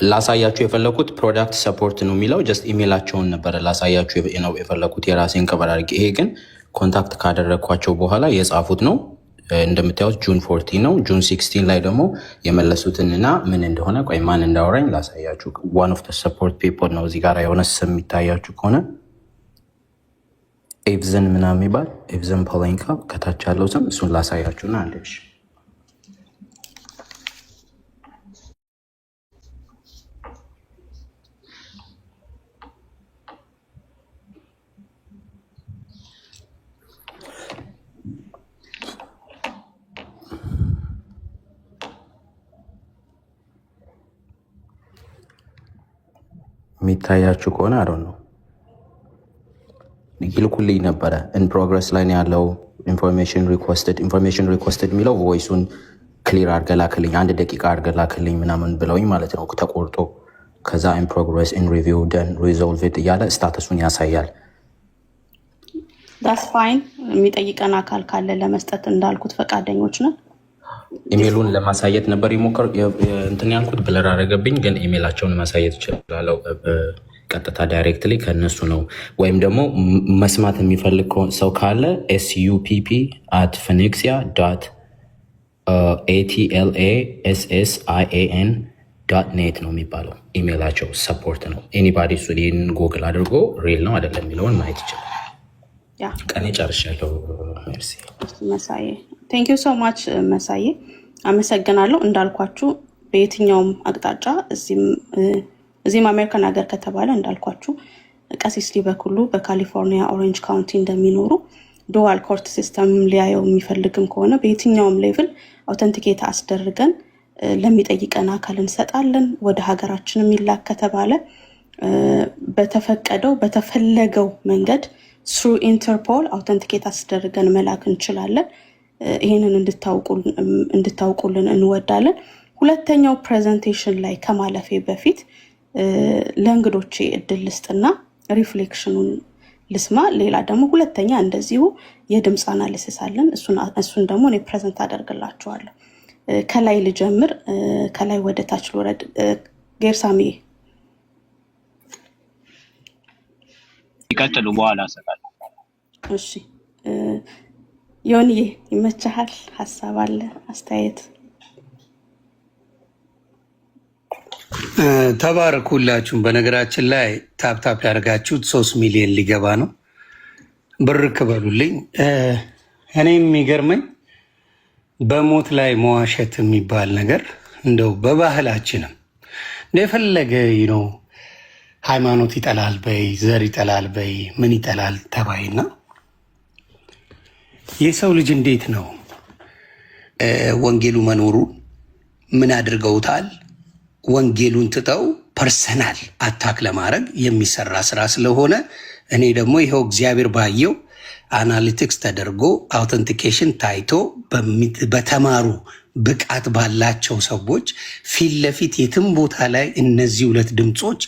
S5: ላሳያችሁ የፈለኩት product support ነው የሚለው just ኢሜይላቸውን ነበረ ላሳያችሁ ነው የፈለኩት የራሴን cover አድርጌ። ይሄ ግን contact ካደረግኳቸው በኋላ የጻፉት ነው። እንደምታዩት June 14 ነው። June 16 ላይ ደግሞ የመለሱትንና ምን እንደሆነ ቆይ ማን እንዳወራኝ ላሳያችሁ። One of support people ነው እዚህ ጋር የሆነ ስም የሚታያችሁ ከሆነ ኤቭዘን ምናምን የሚባል ኤቭዘን ፖሌንካ ከታች ያለው ስም እሱን ላሳያችሁና አንዴ እሺ። የሚታያችሁ ከሆነ አሮ ነው ይልኩልኝ ነበረ። In progress ላይ ነው ያለው። Information requested, information requested የሚለው voice ኡን clear አድርገህ ላክልኝ፣ 1 ደቂቃ አድርገህ ላክልኝ ምናምን ብለውኝ ማለት ነው ተቆርጦ። ከዛ in progress፣ in review፣ done፣ resolved እያለ status ኡን ያሳያል።
S1: That's fine። የሚጠይቀን አካል ካለ ለመስጠት እንዳልኩት ፈቃደኞች ነን።
S5: ኢሜሉን ለማሳየት ነበር የሞከር እንትን ያልኩት blur አደረገብኝ፣ ግን ኢሜላቸውን ማሳየት እችላለሁ። ቀጥታ directly ከእነሱ ነው። ወይም ደግሞ መስማት የሚፈልግ ሰው ካለ supp@phoenixia.atlassian.net ነው የሚባለው ኢሜይላቸው። Support ነው። Anybody እሱ ይህንን ጎግል አድርጎ real ነው አይደለም የሚለውን ማየት ይችላል። ቀኔ ጨርሻለሁ። ሜርሲ።
S1: መሳዬ፣ thank you so much መሳዬ፣ አመሰግናለሁ። እንዳልኳችሁ በየትኛውም አቅጣጫ እዚህም አሜሪካን ሀገር ከተባለ እንዳልኳችሁ ቀሲስ ሊበኩሉ በካሊፎርኒያ ኦሬንጅ ካውንቲ እንደሚኖሩ dual court system ሊያየው የሚፈልግም ከሆነ በየትኛውም level authenticate አስደርገን ለሚጠይቀን አካል እንሰጣለን። ወደ ሀገራችን የሚላክ ከተባለ በተፈቀደው በተፈለገው መንገድ through ኢንተርፖል authenticate አስደርገን መላክ እንችላለን። ይህንን እንድታውቁልን እንወዳለን። ሁለተኛው presentation ላይ ከማለፌ በፊት ለእንግዶቼ እድል ልስጥና reflection ኑን ልስማ። ሌላ ደግሞ ሁለተኛ እንደዚሁ የድምፅ analysis አለን። እሱን ደግሞ እኔ present አደርግላችኋለሁ። ከላይ ልጀምር፣ ከላይ ወደ ታች ልውረድ። ጌርሳሚ።
S7: ይቀጥሉ፣ በኋላ እሰጣለሁ።
S1: እሺ፣ ዮኒዬ ይመችሃል? ሀሳብ አለ፣ አስተያየት?
S3: ተባረኩ ሁላችሁም። በነገራችን ላይ tap tap ያደርጋችሁት 3 ሚሊዮን ሊገባ ነው። ብርክ በሉልኝ። እኔ የሚገርመኝ በሞት ላይ መዋሸት የሚባል ነገር እንደው በባህላችንም እንደፈለገ ነው። ሃይማኖት ይጠላል በይ፣ ዘር ይጠላል በይ፣ ምን ይጠላል ተባይና የሰው ልጅ እንዴት ነው ወንጌሉ መኖሩን ምን አድርገውታል? ወንጌሉን ትተው personal attack ለማድረግ የሚሰራ ስራ ስለሆነ እኔ ደግሞ ይኸው እግዚአብሔር ባየው analytics ተደርጎ authentication ታይቶ በተማሩ ብቃት ባላቸው ሰዎች ፊት ለፊት የትም ቦታ ላይ እነዚህ ሁለት ድምፆች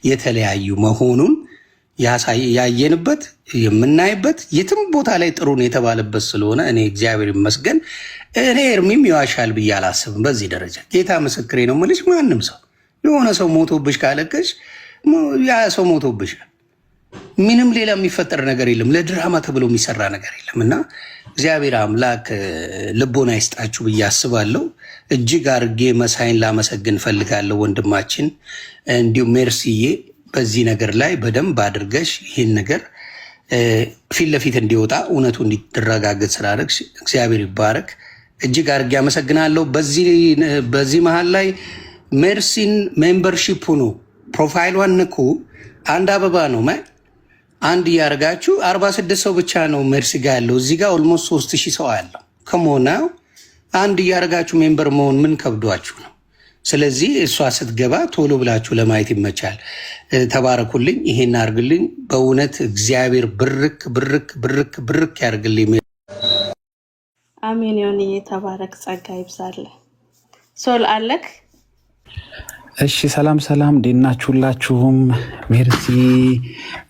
S3: የተለያዩ መሆኑን ያየንበት የምናይበት የትም ቦታ ላይ ጥሩን የተባለበት ስለሆነ እኔ እግዚአብሔር ይመስገን እኔ ኤርሚም ይዋሻል ብዬ አላስብም። በዚህ ደረጃ ጌታ ምስክሬ ነው የምልሽ። ማንም ሰው የሆነ ሰው ሞቶብሽ ካለቀሽ ያ ሰው ሞቶብሻል። ምንም ሌላ የሚፈጠር ነገር የለም። ለድራማ ተብሎ የሚሰራ ነገር የለም እና እግዚአብሔር አምላክ ልቦና ይስጣችሁ ብዬ አስባለሁ። እጅግ አድርጌ መሳይን ላመሰግን እፈልጋለሁ ወንድማችን፣ እንዲሁም ሜርሲዬ በዚህ ነገር ላይ በደንብ አድርገሽ ይህን ነገር ፊት ለፊት እንዲወጣ እውነቱ እንዲረጋገጥ ስላደረግሽ እግዚአብሔር ይባረክ። እጅግ አድርጌ አመሰግናለሁ። በዚህ መሀል ላይ ሜርሲን membership ሁኑ፣ profile ሏን ንኩ። አንድ አበባ ነው አንድ እያደረጋችሁ 46 ሰው ብቻ ነው ሜርሲ ጋር ያለው። እዚህ ጋር almost 3000 ሰው አለው። ከመሆና አንድ እያደረጋችሁ member መሆን ምን ከብዷችሁ ነው? ስለዚህ እሷ ስትገባ ቶሎ ብላችሁ ለማየት ይመቻል። ተባረኩልኝ። ይሄን አርግልኝ። በእውነት እግዚአብሔር ብርክ ብርክ ብርክ ብርክ ያርግልኝ።
S1: አሜን። ዮኒዬ ተባረክ፣ ጸጋ ይብዛልህ። ሶል አለክ?
S8: እሺ ሰላም ሰላም፣ እንዴት ናችሁ ሁላችሁም? ሜርሲ፣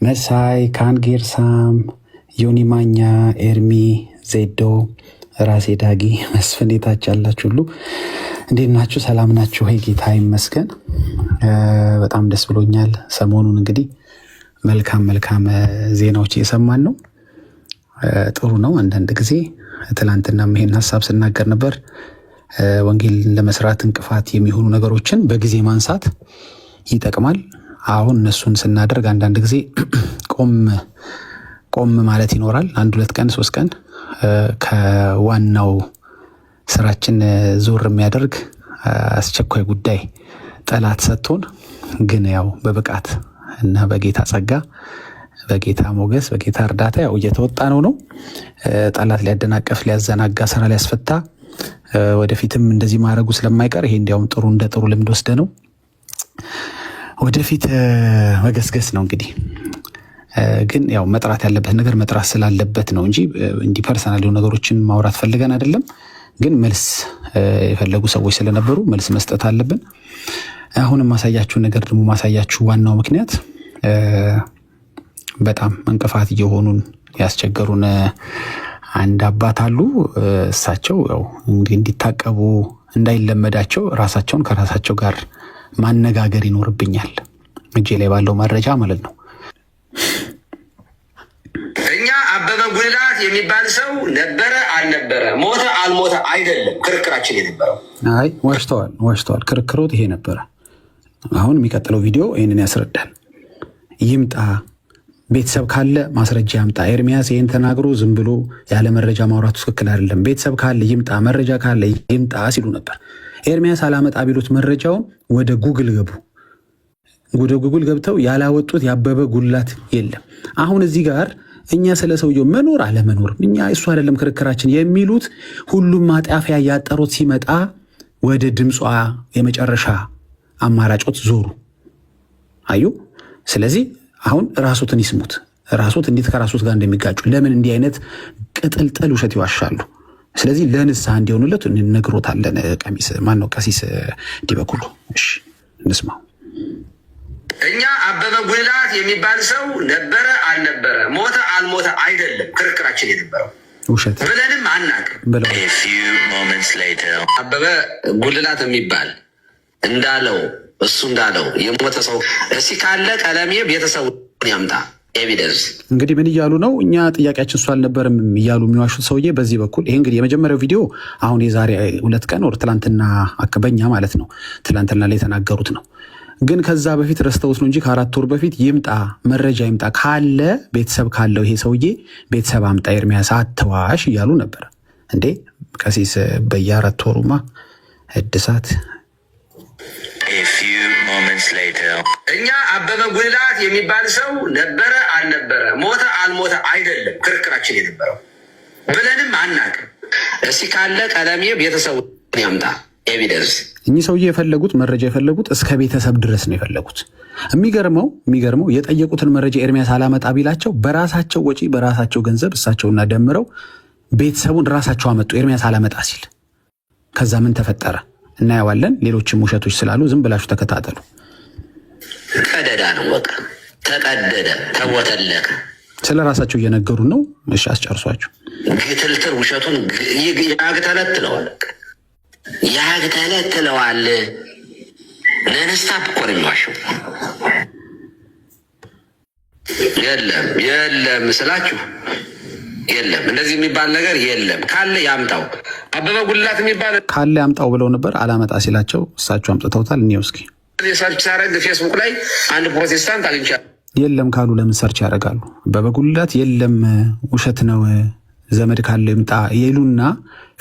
S8: መሳይ፣ ካንጌርሳም፣ ዮኒ ማኛ፣ ኤርሚ፣ ዜዶ፣ ራሴ ዳጊ፣ መስፍን የታች ያላችሁ ሁሉ እንዴት ናችሁ? ሰላም ናችሁ? ወይ? ጌታ ይመስገን በጣም ደስ ብሎኛል። ሰሞኑን እንግዲህ መልካም መልካም ዜናዎች እየሰማን ነው። ጥሩ ነው። አንዳንድ ጊዜ ትላንትናም ይሄን ሀሳብ ስናገር ነበር። ወንጌልን ለመስራት እንቅፋት የሚሆኑ ነገሮችን በጊዜ ማንሳት ይጠቅማል። አሁን እነሱን ስናደርግ አንዳንድ ጊዜ ቆም ቆም ማለት ይኖራል። አንድ ሁለት ቀን 3 ቀን ከዋናው ስራችን ዞር የሚያደርግ አስቸኳይ ጉዳይ ጠላት ሰጥቶን፣ ግን ያው በብቃት እና በጌታ ጸጋ፣ በጌታ ሞገስ፣ በጌታ እርዳታ ያው እየተወጣ ነው። ጠላት ሊያደናቀፍ፣ ሊያዘናጋ፣ ስራ ሊያስፈታ ወደፊትም እንደዚህ ማድረጉ ስለማይቀር ይሄ እንዲያውም ጥሩ እንደ ጥሩ ልምድ ወስደ ነው ወደፊት መገስገስ ነው። እንግዲህ ግን ያው መጥራት ያለበት ነገር መጥራት ስላለበት ነው እንጂ እንዲህ personal የሆኑ ነገሮችን ማውራት ፈልገን አይደለም። ግን መልስ የፈለጉ ሰዎች ስለነበሩ መልስ መስጠት አለብን። አሁን የማሳያችሁ ነገር ደግሞ ማሳያችሁ ዋናው ምክንያት በጣም እንቅፋት እየሆኑን ያስቸገሩን አንድ አባት አሉ። እሳቸው ያው እንዲታቀቡ፣ እንዳይለመዳቸው ራሳቸውን ከራሳቸው ጋር ማነጋገር ይኖርብኛል። እጄ ላይ ባለው መረጃ ማለት ነው።
S9: እኛ አበበ ጉልላት የሚባል ሰው ነበረ አልነበረ፣ ሞተ አልሞተ አይደለም ክርክራችን የነበረው።
S8: አይ ዋሽተዋል፣ ዋሽተዋል። ክርክሮት ይሄ ነበረ። አሁን የሚቀጥለው ቪዲዮ ይህንን ያስረዳል። ይምጣ፣ ቤተሰብ ካለ ማስረጃ ያምጣ። ኤርሚያስ ይህን ተናግሮ ዝም ብሎ ያለ መረጃ ማውራቱ ትክክል አይደለም። ቤተሰብ ካለ ይምጣ፣ መረጃ ካለ ይምጣ ሲሉ ነበር። ኤርሚያስ አላመጣ ቢሉት መረጃውን ወደ ጉግል ገቡ። ወደ ጉግል ገብተው ያላወጡት ያበበ ጉልላት የለም። አሁን እዚህ ጋር እኛ ስለ ሰውየው መኖር አለመኖር እኛ እሱ አይደለም ክርክራችን የሚሉት ሁሉም ማጣፊያ ያጠሩት ሲመጣ ወደ ድምጿ የመጨረሻ አማራጮት ዞሩ። አዩ። ስለዚህ አሁን ራሶትን ይስሙት። ራሶት እንዴት ከራሶት ጋር እንደሚጋጩ፣ ለምን እንዲህ አይነት ቅጥልጥል ውሸት ይዋሻሉ? ስለዚህ ለንስሐ እንዲሆኑለት እንነግሮታለን። ቀሚስ ማን ነው? ቀሲስ ዲበኩሉ። እሺ እንስማው።
S9: እኛ አበበ ጉልላት የሚባል ሰው ነበረ አልነበረ፣ ሞተ አልሞተ አይደለም ክርክራችን የነበረው
S8: ውሸት
S9: ብለንም አናውቅም።
S8: ብለዋል።
S9: አበበ ጉልላት የሚባል እንዳለው እሱ እንዳለው የሞተ ሰው እስኪ ካለ ቀለሜ ቤተሰቡን ያምጣ evidence።
S8: እንግዲህ ምን እያሉ ነው? እኛ ጥያቄያችን እሱ አልነበረም እያሉ የሚዋሹት ሰውዬ በዚህ በኩል ይሄ እንግዲህ የመጀመሪያው ቪዲዮ አሁን የዛሬ 2 ቀን ወር ትላንትና በኛ ማለት ነው፣ ትላንትና ላይ የተናገሩት ነው። ግን ከዛ በፊት ረስተውት ነው እንጂ ከ4 ወር በፊት ይምጣ፣ መረጃ ይምጣ፣ ካለ ቤተሰብ ካለው ይሄ ሰውዬ ቤተሰብ አምጣ፣ ኤርሚያስ አትዋሽ እያሉ ነበር። እንዴ ቀሲስ በየ4 ወሩማ እድሳት
S9: እኛ አበበ ጉልላት የሚባል ሰው ነበረ አልነበረ፣ ሞተ አልሞተ አይደለም ክርክራችን የነበረው ብለንም አናውቅም። እስኪ ካለ ቀለሜ ቤተሰቡን ያምጣ evidence።
S8: እኚህ ሰውዬ የፈለጉት መረጃ የፈለጉት እስከ ቤተሰብ ድረስ ነው የፈለጉት። የሚገርመው የጠየቁትን መረጃ ኤርሚያስ አላመጣ ቢላቸው በራሳቸው ወጪ፣ በራሳቸው ገንዘብ እሳቸውና ደምረው ቤተሰቡን ራሳቸው አመጡ። ኤርሚያስ አላመጣ ሲል ከዛ ምን ተፈጠረ እናየዋለን። ሌሎችም ውሸቶች ስላሉ ዝም ብላችሁ ተከታተሉ።
S9: ቀደዳ ነው በቃ ተቀደደ፣ ተቦተለከ።
S8: ስለ ራሳቸው እየነገሩ ነው። እሺ አስጨርሷቸው።
S9: ግትልትል ውሸቱን ያግተለትለዋል፣ ያግተለትለዋል። Nonstop እኮ ነው የሚዋሸው። የለም የለም ስላችሁ የለም፣ እንደዚህ የሚባል ነገር የለም። ካለ ያምጣው። አበበ ጉልላት የሚባል
S8: ካለ ያምጣው ብለው ነበር። አላመጣ ሲላቸው እሳቸው አምጥተውታል። እኔው እስኪ
S9: Search ሳረግ ፌስቡክ ላይ አንድ ፕሮቴስታንት አግኝቻለሁ።
S8: የለም ካሉ ለምን search ያደርጋሉ? አበበ ጉልላት የለም፣ ውሸት ነው፣ ዘመድ ካለው ይምጣ ይሉና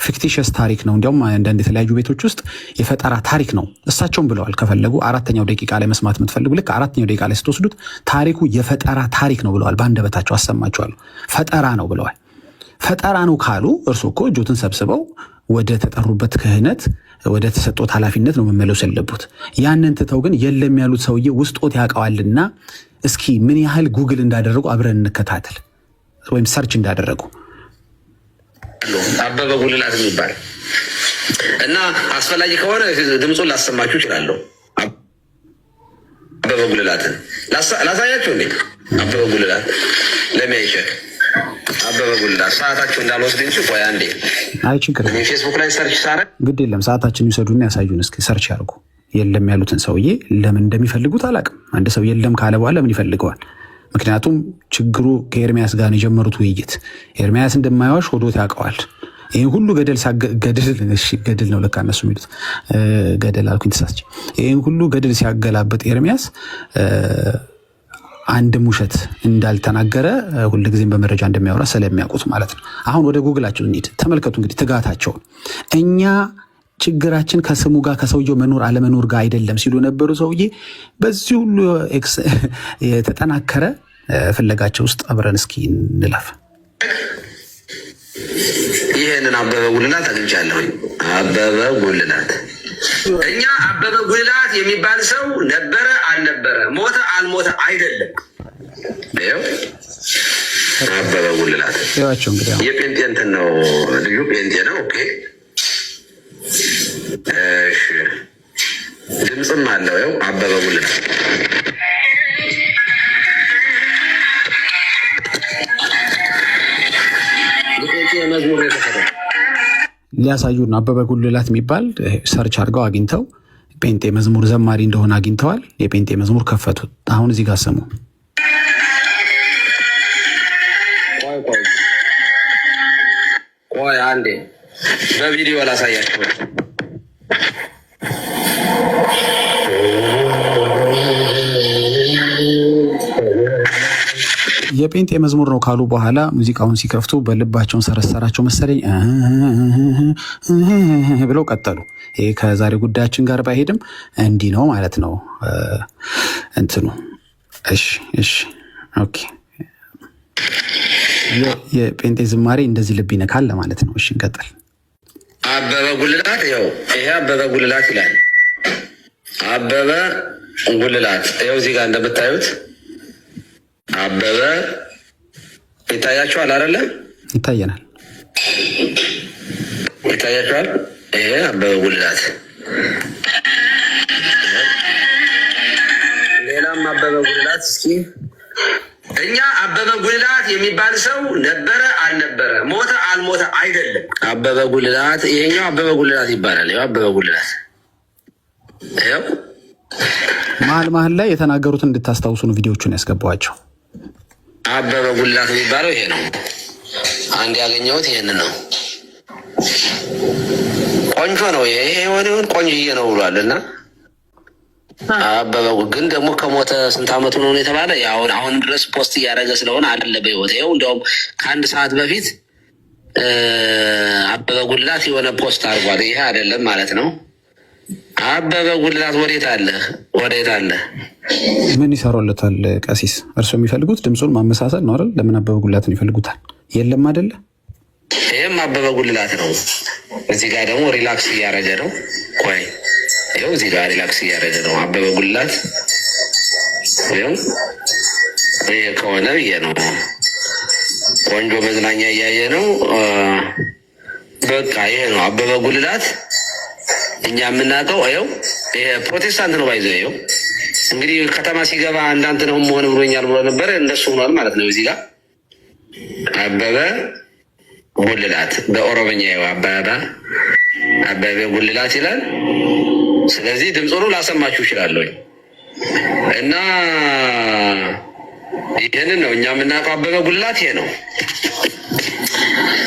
S8: fictitious ታሪክ ነው። እንዲያውም አንዳንድ የተለያዩ ቤቶች ውስጥ የፈጠራ ታሪክ ነው እሳቸውም ብለዋል። ከፈለጉ አራተኛው ደቂቃ ላይ መስማት የምትፈልጉ ልክ አራተኛው ደቂቃ ላይ ስትወስዱት ታሪኩ የፈጠራ ታሪክ ነው ብለዋል። በአንደበታቸው አሰማቸዋለሁ። ፈጠራ ነው ብለዋል። ፈጠራ ነው ካሉ እርሶ እኮ እጆትን ሰብስበው ወደ ተጠሩበት ክህነት፣ ወደ ተሰጦት ኃላፊነት ነው መመለስ ያለቡት። ያንን ትተው ግን የለም ያሉት ሰውዬ ውስጦት ያውቀዋልና እስኪ ምን ያህል ጉግል እንዳደረጉ አብረን እንከታተል፣ ወይም search እንዳደረጉ።
S9: አበበ ጉልላት የሚባል እና አስፈላጊ ከሆነ ድምፁን ላሰማችሁ እችላለሁ። አበበ ጉልላትን ላሳያችሁ እንዴ? አበበ ጉልላት ለሚያይሸክ አበበ ጉልላት ሰዓታቸው እንዳልወስድ እንጂ ቆይ አንዴ።
S8: አይ ችግር
S9: እኔ ፌስቡክ ላይ search ሳረግ
S8: ግድ የለም፣ ሰዓታችን ይውሰዱና ያሳዩን። እስኪ search ያርጉ። የለም ያሉትን ሰውዬ ለምን እንደሚፈልጉት አላውቅም። አንድ ሰው የለም ካለ በኋላ ለምን ይፈልገዋል? ምክንያቱም ችግሩ ከኤርሚያስ ጋር ነው የጀመሩት ውይይት። ኤርሚያስ እንደማይዋሽ ሆዶት ያውቀዋል። ይህን ሁሉ ገደል፣ ገድል ነው ለካ እነሱ የሚሉት፣ ገደል አልኩኝ ተሳስቼ። ይህን ሁሉ ገድል ሲያገላብጥ ኤርሚያስ አንድም ውሸት እንዳልተናገረ፣ ሁልጊዜም በመረጃ እንደሚያወራ ስለሚያውቁት ማለት ነው። አሁን ወደ ጉግላቸው እንሂድ። ተመልከቱ እንግዲህ ትጋታቸውን። እኛ ችግራችን ከስሙ ጋር፣ ከሰውየው መኖር አለመኖር ጋር አይደለም ሲሉ የነበሩ ሰውዬ በዚህ ሁሉ የተጠናከረ ፍለጋቸው ውስጥ አብረን እስኪ እንለፍ።
S9: ይህንን አበበ ጉልላት አግኝቻለሁኝ። አበበ ጉልላት፣ እኛ አበበ ጉልላት የሚባል ሰው ነበረ አልነበረ፣ ሞተ አልሞተ አይደለም። ይኸው አበበ ጉልላት
S8: ይዋቸው እንግዲህ አሁን
S9: የጴንጤ እንትን ነው፣ ልዩ ጴንጤ ነው። Okay እሺ፣ ድምፅም አለው። ይኸው አበበ ጉልላት። የጴንጤ መዝሙር የተሰራ
S8: ሊያሳዩን አበበ ጉልላት የሚባል search አድርገው አግኝተው ጴንጤ መዝሙር ዘማሪ እንደሆነ አግኝተዋል። የጴንጤ መዝሙር ከፈቱት። አሁን እዚህ ጋር ስሙ።
S9: ቆይ ቆይ ቆይ አንዴ በቪዲዮ ላሳያቸው።
S8: የጴንጤ መዝሙር ነው ካሉ በኋላ ሙዚቃውን ሲከፍቱ በልባቸውን ሰረሰራቸው መሰለኝ ብለው ቀጠሉ። ይሄ ከዛሬ ጉዳያችን ጋር ባይሄድም እንዲህ ነው ማለት ነው እንትኑ። እሺ okay። የጴንጤ ዝማሬ እንደዚህ ልብ ይነካል ለማለት ነው። እሺ እንቀጥል።
S9: አበበ ጉልላት ይኸው፣ ይሄ አበበ ጉልላት ይላል። አበበ ጉልላት ይኸው እዚህ ጋር እንደምታዩት አበበ ይታያችኋል አይደለ?
S8: ይታየናል።
S9: ይታያችኋል። ይሄ አበበ ጉልላት፣ ሌላም አበበ ጉልላት። እስኪ እኛ አበበ ጉልላት የሚባል ሰው ነበረ አልነበረ፣ ሞተ አልሞተ አይደለም። አበበ ጉልላት ይሄኛው አበበ ጉልላት ይባላል። ይኸው አበበ ጉልላት ይኸው።
S8: መሀል መሀል ላይ የተናገሩትን እንድታስታውሱ ነው ቪዲዮቹን ያስገባኋቸው።
S9: አበበ ጉልላት የሚባለው ይሄ ነው። አንድ ያገኘሁት ይሄንን ነው። ቆንጆ ነው ይሄ፣ የሆነ ይሁን ቆንጆዬ ነው ብሏል። እና አበበ ግን ደግሞ ከሞተ ስንት ዓመቱ ነው የተባለ፣ አሁን አሁን ድረስ post እያደረገ ስለሆነ አለ በሕይወት። ይኸው እንዲያውም ከአንድ ሰዓት በፊት አበበ ጉልላት የሆነ post አድርጓል። ይሄ አይደለም ማለት ነው። አበበ ጉልላት ወዴት አለ? ወዴት አለ?
S8: ምን ይሰሩለታል ቀሲስ? እርስዎ የሚፈልጉት ድምፁን ማመሳሰል ነው አይደል? ለምን አበበ ጉልላትን ይፈልጉታል? የለም አይደለ?
S9: ይህም አበበ ጉልላት ነው። እዚህ ጋር ደግሞ relax እያደረገ ነው። ቆይ ይኸው እዚህ ጋር relax እያደረገ ነው አበበ ጉልላት። ይኸው ይሄ ከሆነ ብዬ ነው። ቆንጆ መዝናኛ እያየ ነው። በቃ ይሄ ነው አበበ ጉልላት። እኛ የምናውቀው ይኸው ይሄ ፕሮቴስታንት ነው። ባይዘ ይኸው እንግዲህ ከተማ ሲገባ እንዳንተ ነው መሆን ብሎኛል ብሎ ነበር። እንደሱ ሆኗል ማለት ነው። እዚህ ጋር አበበ ጉልላት በኦሮምኛ ይኸው አበበ ጉልላት ይላል። ስለዚህ ድምፁን ላሰማችሁ እችላለሁ። እና ይህንን ነው እኛ የምናውቀው። አበበ ጉልላት ይሄ ነው።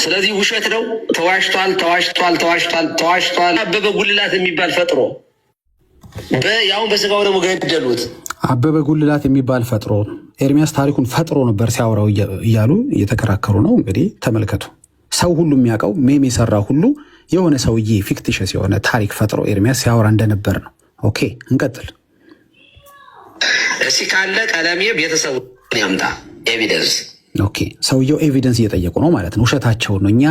S9: ስለዚህ ውሸት ነው። ተዋሽቷል፣ ተዋሽቷል፣ ተዋሽቷል፣ ተዋሽቷል። አበበ ጉልላት የሚባል ፈጥሮ ያሁን በስጋው ደግሞ ገደሉት።
S8: አበበ ጉልላት የሚባል ፈጥሮ፣ ኤርሚያስ ታሪኩን ፈጥሮ ነበር ሲያወራው እያሉ እየተከራከሩ ነው። እንግዲህ ተመልከቱ። ሰው ሁሉ የሚያውቀው meme የሰራ ሁሉ የሆነ ሰውዬ fictitious የሆነ ታሪክ ፈጥሮ ኤርሚያስ ሲያወራ እንደነበር ነው። Okay እንቀጥል።
S9: እስኪ ካለ ቀለሜ ቤተሰቡን ያምጣ evidence።
S8: Okay ሰውየው evidence እየጠየቁ ነው ማለት ነው። ውሸታቸውን ነው። እኛ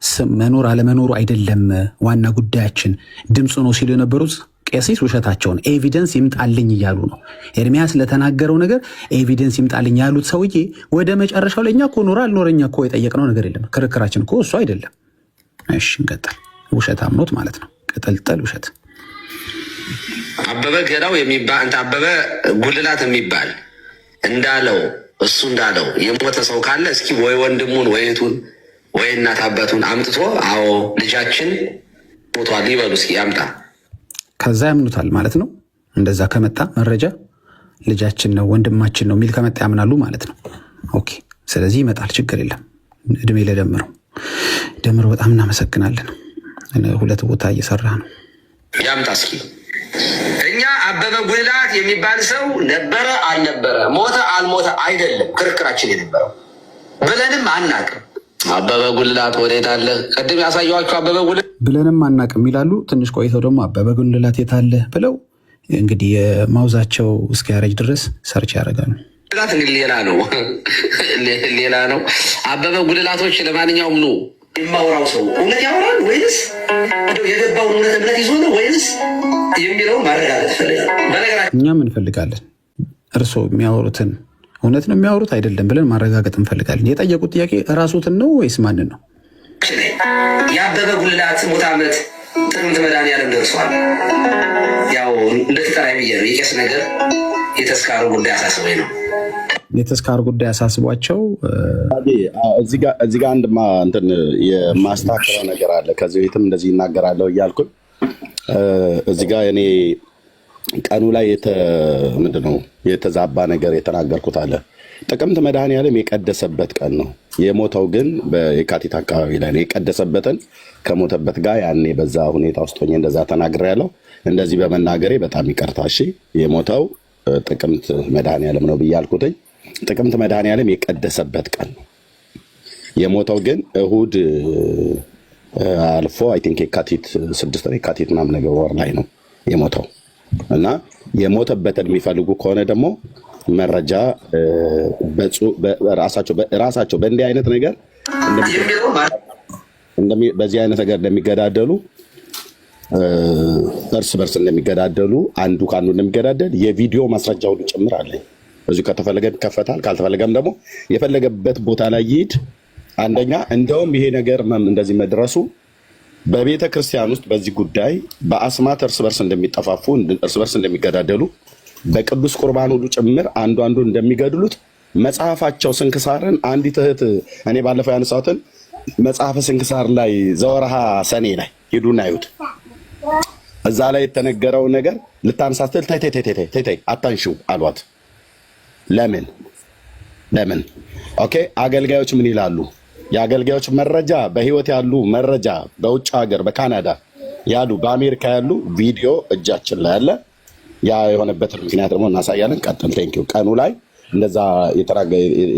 S8: ስም መኖር አለመኖሩ አይደለም ዋና ጉዳያችን ድምፁ ነው ሲሉ የነበሩት ቀሲስ ውሸታቸውን፣ evidence ይምጣልኝ እያሉ ነው። ኤርሚያስ ለተናገረው ነገር evidence ይምጣልኝ ያሉት ሰውዬ ወደ መጨረሻው ላይ እኛ እኮ ኖረ አልኖረ እኛ እኮ የጠየቅነው ነገር የለም፣ ክርክራችን እኮ እሱ አይደለም። እሺ እንቀጥል። ውሸት አምኖት ማለት ነው። ቅጥልጥል ውሸት።
S9: አበበ ገላው የሚባል እንትን አበበ ጉልላት የሚባል እንዳለው፣ እሱ እንዳለው የሞተ ሰው ካለ እስኪ ወይ ወንድሙን ወይ እህቱን ወይ እናት አባቱን አምጥቶ አዎ ልጃችን ሞቷል ይበሉ፣ እስኪ ያምጣ።
S8: ከዛ ያምኑታል ማለት ነው። እንደዛ ከመጣ መረጃ ልጃችን ነው ወንድማችን ነው የሚል ከመጣ ያምናሉ ማለት ነው። Okay፣ ስለዚህ ይመጣል፣ ችግር የለም። እድሜ ለደምረው ደምረው፣ በጣም እናመሰግናለን። ሁለት ቦታ እየሰራ ነው።
S9: ያምጣ እስኪ። እኛ አበበ ጉልላት የሚባል ሰው ነበረ አልነበረ፣ ሞተ አልሞተ አይደለም ክርክራችን የነበረው፣ ብለንም አናቅም። አበበ ጉልላት ወዴት አለ? ቅድም ያሳየኋቸው አበበ ጉልላት
S8: ብለንም አናቅም ይላሉ። ትንሽ ቆይተው ደግሞ አበበ ጉልላት የት አለ ብለው እንግዲህ የማውዛቸው እስኪያረጅ ድረስ search ያደርጋሉ።
S9: እንግዲህ ሌላ ነው፣ ሌላ ነው። አበበ ጉልላቶች ለማንኛውም ኑ። የማውራው ሰው እውነት ያወራል ወይንስ እንደው የገባውን እውነት እምነት ይዞ ነው ወይንስ የሚለውን ማረጋገጥ እፈልጋለሁ። በነገራችን
S8: እኛም እንፈልጋለን እርስዎ የሚያወሩትን እውነት ነው የሚያወሩት አይደለም ብለን ማረጋገጥ እንፈልጋለን። የጠየቁት ጥያቄ እራሱትን ነው ወይስ ማንን ነው?
S9: ላይ የአበበ ጉልላት ሙት ዓመት ጥቅምት መድኃኒዓለም ደርሷል። ያው እንደተጠራይ ብዬ ነው። የቄስ ነገር የተስካሩ ጉዳይ አሳስቦኝ ነው።
S8: የተስካር ጉዳይ አሳስቧቸው።
S6: እዚህ ጋ አንድ እንትን የማስተካከለው ነገር አለ። ከዚህ በፊትም እንደዚህ ይናገራለሁ እያልኩኝ እዚህ ጋ እኔ ቀኑ ላይ ምንድን ነው የተዛባ ነገር የተናገርኩት አለ። ጥቅምት መድኃኔዓለም የቀደሰበት ቀን ነው። የሞተው ግን በየካቲት አካባቢ ላይ ነው። የቀደሰበትን ከሞተበት ጋር ያኔ በዛ ሁኔታ ውስጥ ሆኜ እንደዛ ተናግሬያለሁ። እንደዚህ በመናገሬ በጣም ይቅርታ። እሺ፣ የሞተው ጥቅምት መድኃኔዓለም ነው ብዬ አልኩትኝ። ጥቅምት መድኃኔዓለም የቀደሰበት ቀን ነው። የሞተው ግን እሁድ አልፎ I think የካቲት 6 ነው፣ የካቲት ምናምን ነገር ወር ላይ ነው የሞተው። እና የሞተበትን የሚፈልጉ ከሆነ ደግሞ መረጃ ራሳቸው በእንዲህ አይነት ነገር በዚህ አይነት ነገር እንደሚገዳደሉ፣ እርስ በርስ እንደሚገዳደሉ፣ አንዱ ከአንዱ እንደሚገዳደል የቪዲዮ ማስረጃ ሁሉ ጭምር አለኝ። እዚሁ ከተፈለገ ይከፈታል፣ ካልተፈለገም ደግሞ የፈለገበት ቦታ ላይ ይሂድ። አንደኛ እንደውም ይሄ ነገር እንደዚህ መድረሱ በቤተ ክርስቲያን ውስጥ በዚህ ጉዳይ በአስማት እርስ በርስ እንደሚጠፋፉ፣ እርስ በርስ እንደሚገዳደሉ፣ በቅዱስ ቁርባን ሁሉ ጭምር አንዱ አንዱ እንደሚገድሉት መጽሐፋቸው ስንክሳርን አንዲት እህት እኔ ባለፈው ያነሳሁትን መጽሐፈ ስንክሳር ላይ ዘወርሃ ሰኔ ላይ ሂዱና እዩት። እዛ ላይ የተነገረው ነገር ልታነሳ ስትል ተይ ተይ ተይ ተይ ተይ አታንሺው አሏት። ለምን ለምን? Okay፣ አገልጋዮች ምን ይላሉ? የአገልጋዮች መረጃ፣ በህይወት ያሉ መረጃ፣ በውጭ ሀገር በካናዳ ያሉ፣ በአሜሪካ ያሉ ቪዲዮ እጃችን ላይ አለ። ያ የሆነበትን ምክንያት ደግሞ እናሳያለን። ቀጥል። Thank you። ቀኑ ላይ እንደዛ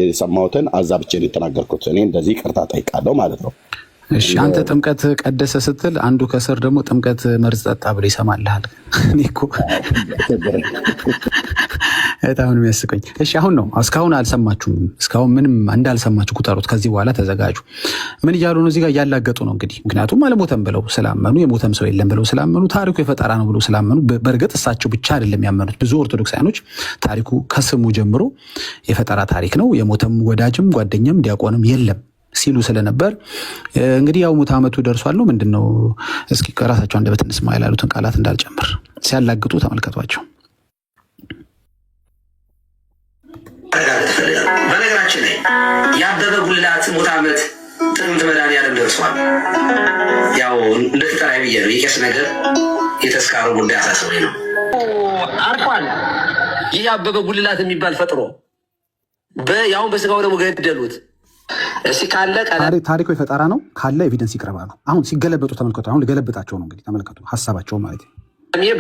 S6: የሰማሁትን አዛብቼን የተናገርኩት እኔ እንደዚህ ይቅርታ ጠይቃለሁ ማለት ነው።
S8: እሺ፣ አንተ ጥምቀት ቀደሰ ስትል አንዱ ከስር ደግሞ ጥምቀት መርዝ ጠጣ ብሎ ይሰማልሃል። እኔ እኮ በጣም ነው የሚያስቀኝ። እሺ፣ አሁን ነው፣ እስካሁን አልሰማችሁም። እስካሁን ምንም እንዳልሰማችሁ ቁጠሩት። ከዚህ በኋላ ተዘጋጁ። ምን እያሉ ነው? እዚህ ጋር እያላገጡ ነው እንግዲህ። ምክንያቱም አልሞተም ብለው ስላመኑ፣ የሞተም ሰው የለም ብለው ስላመኑ፣ ታሪኩ የፈጠራ ነው ብለው ስላመኑ፣ በእርግጥ እሳቸው ብቻ አይደለም ያመኑት። ብዙ ኦርቶዶክሳውያኖች ታሪኩ ከስሙ ጀምሮ የፈጠራ ታሪክ ነው፣ የሞተም ወዳጅም ጓደኛም ዲያቆንም የለም ሲሉ ስለነበር እንግዲህ ያው ሙት ዓመቱ ደርሷል ነው ምንድን ነው? እስኪ ከራሳቸው አንደበት እንስማ፣ ያላሉትን ቃላት እንዳልጨምር። ሲያላግጡ ተመልከቷቸው።
S9: በነገራችን ላይ የአበበ ጉልላት ሙት ዓመት ጥቅምት መድኃኒዓለም ደርሷል። ያው እንደተጠራይ ብዬ ነው። የቄስ ነገር የተስካሩ ጉዳይ አሳስቦኝ ነው። አርፏል። ይህ አበበ ጉልላት የሚባል ፈጥሮ ያሁን በስጋው ደግሞ ገደሉት። እስኪ ካለ
S8: ታሪኩ የፈጠራ ነው ካለ evidence ይቅረባሉ። አሁን ሲገለበጡ ተመልከቱ። አሁን ልገለብጣቸው ነው እንግዲህ፣ ተመልከቱ፣ ሀሳባቸው ማለት ነው።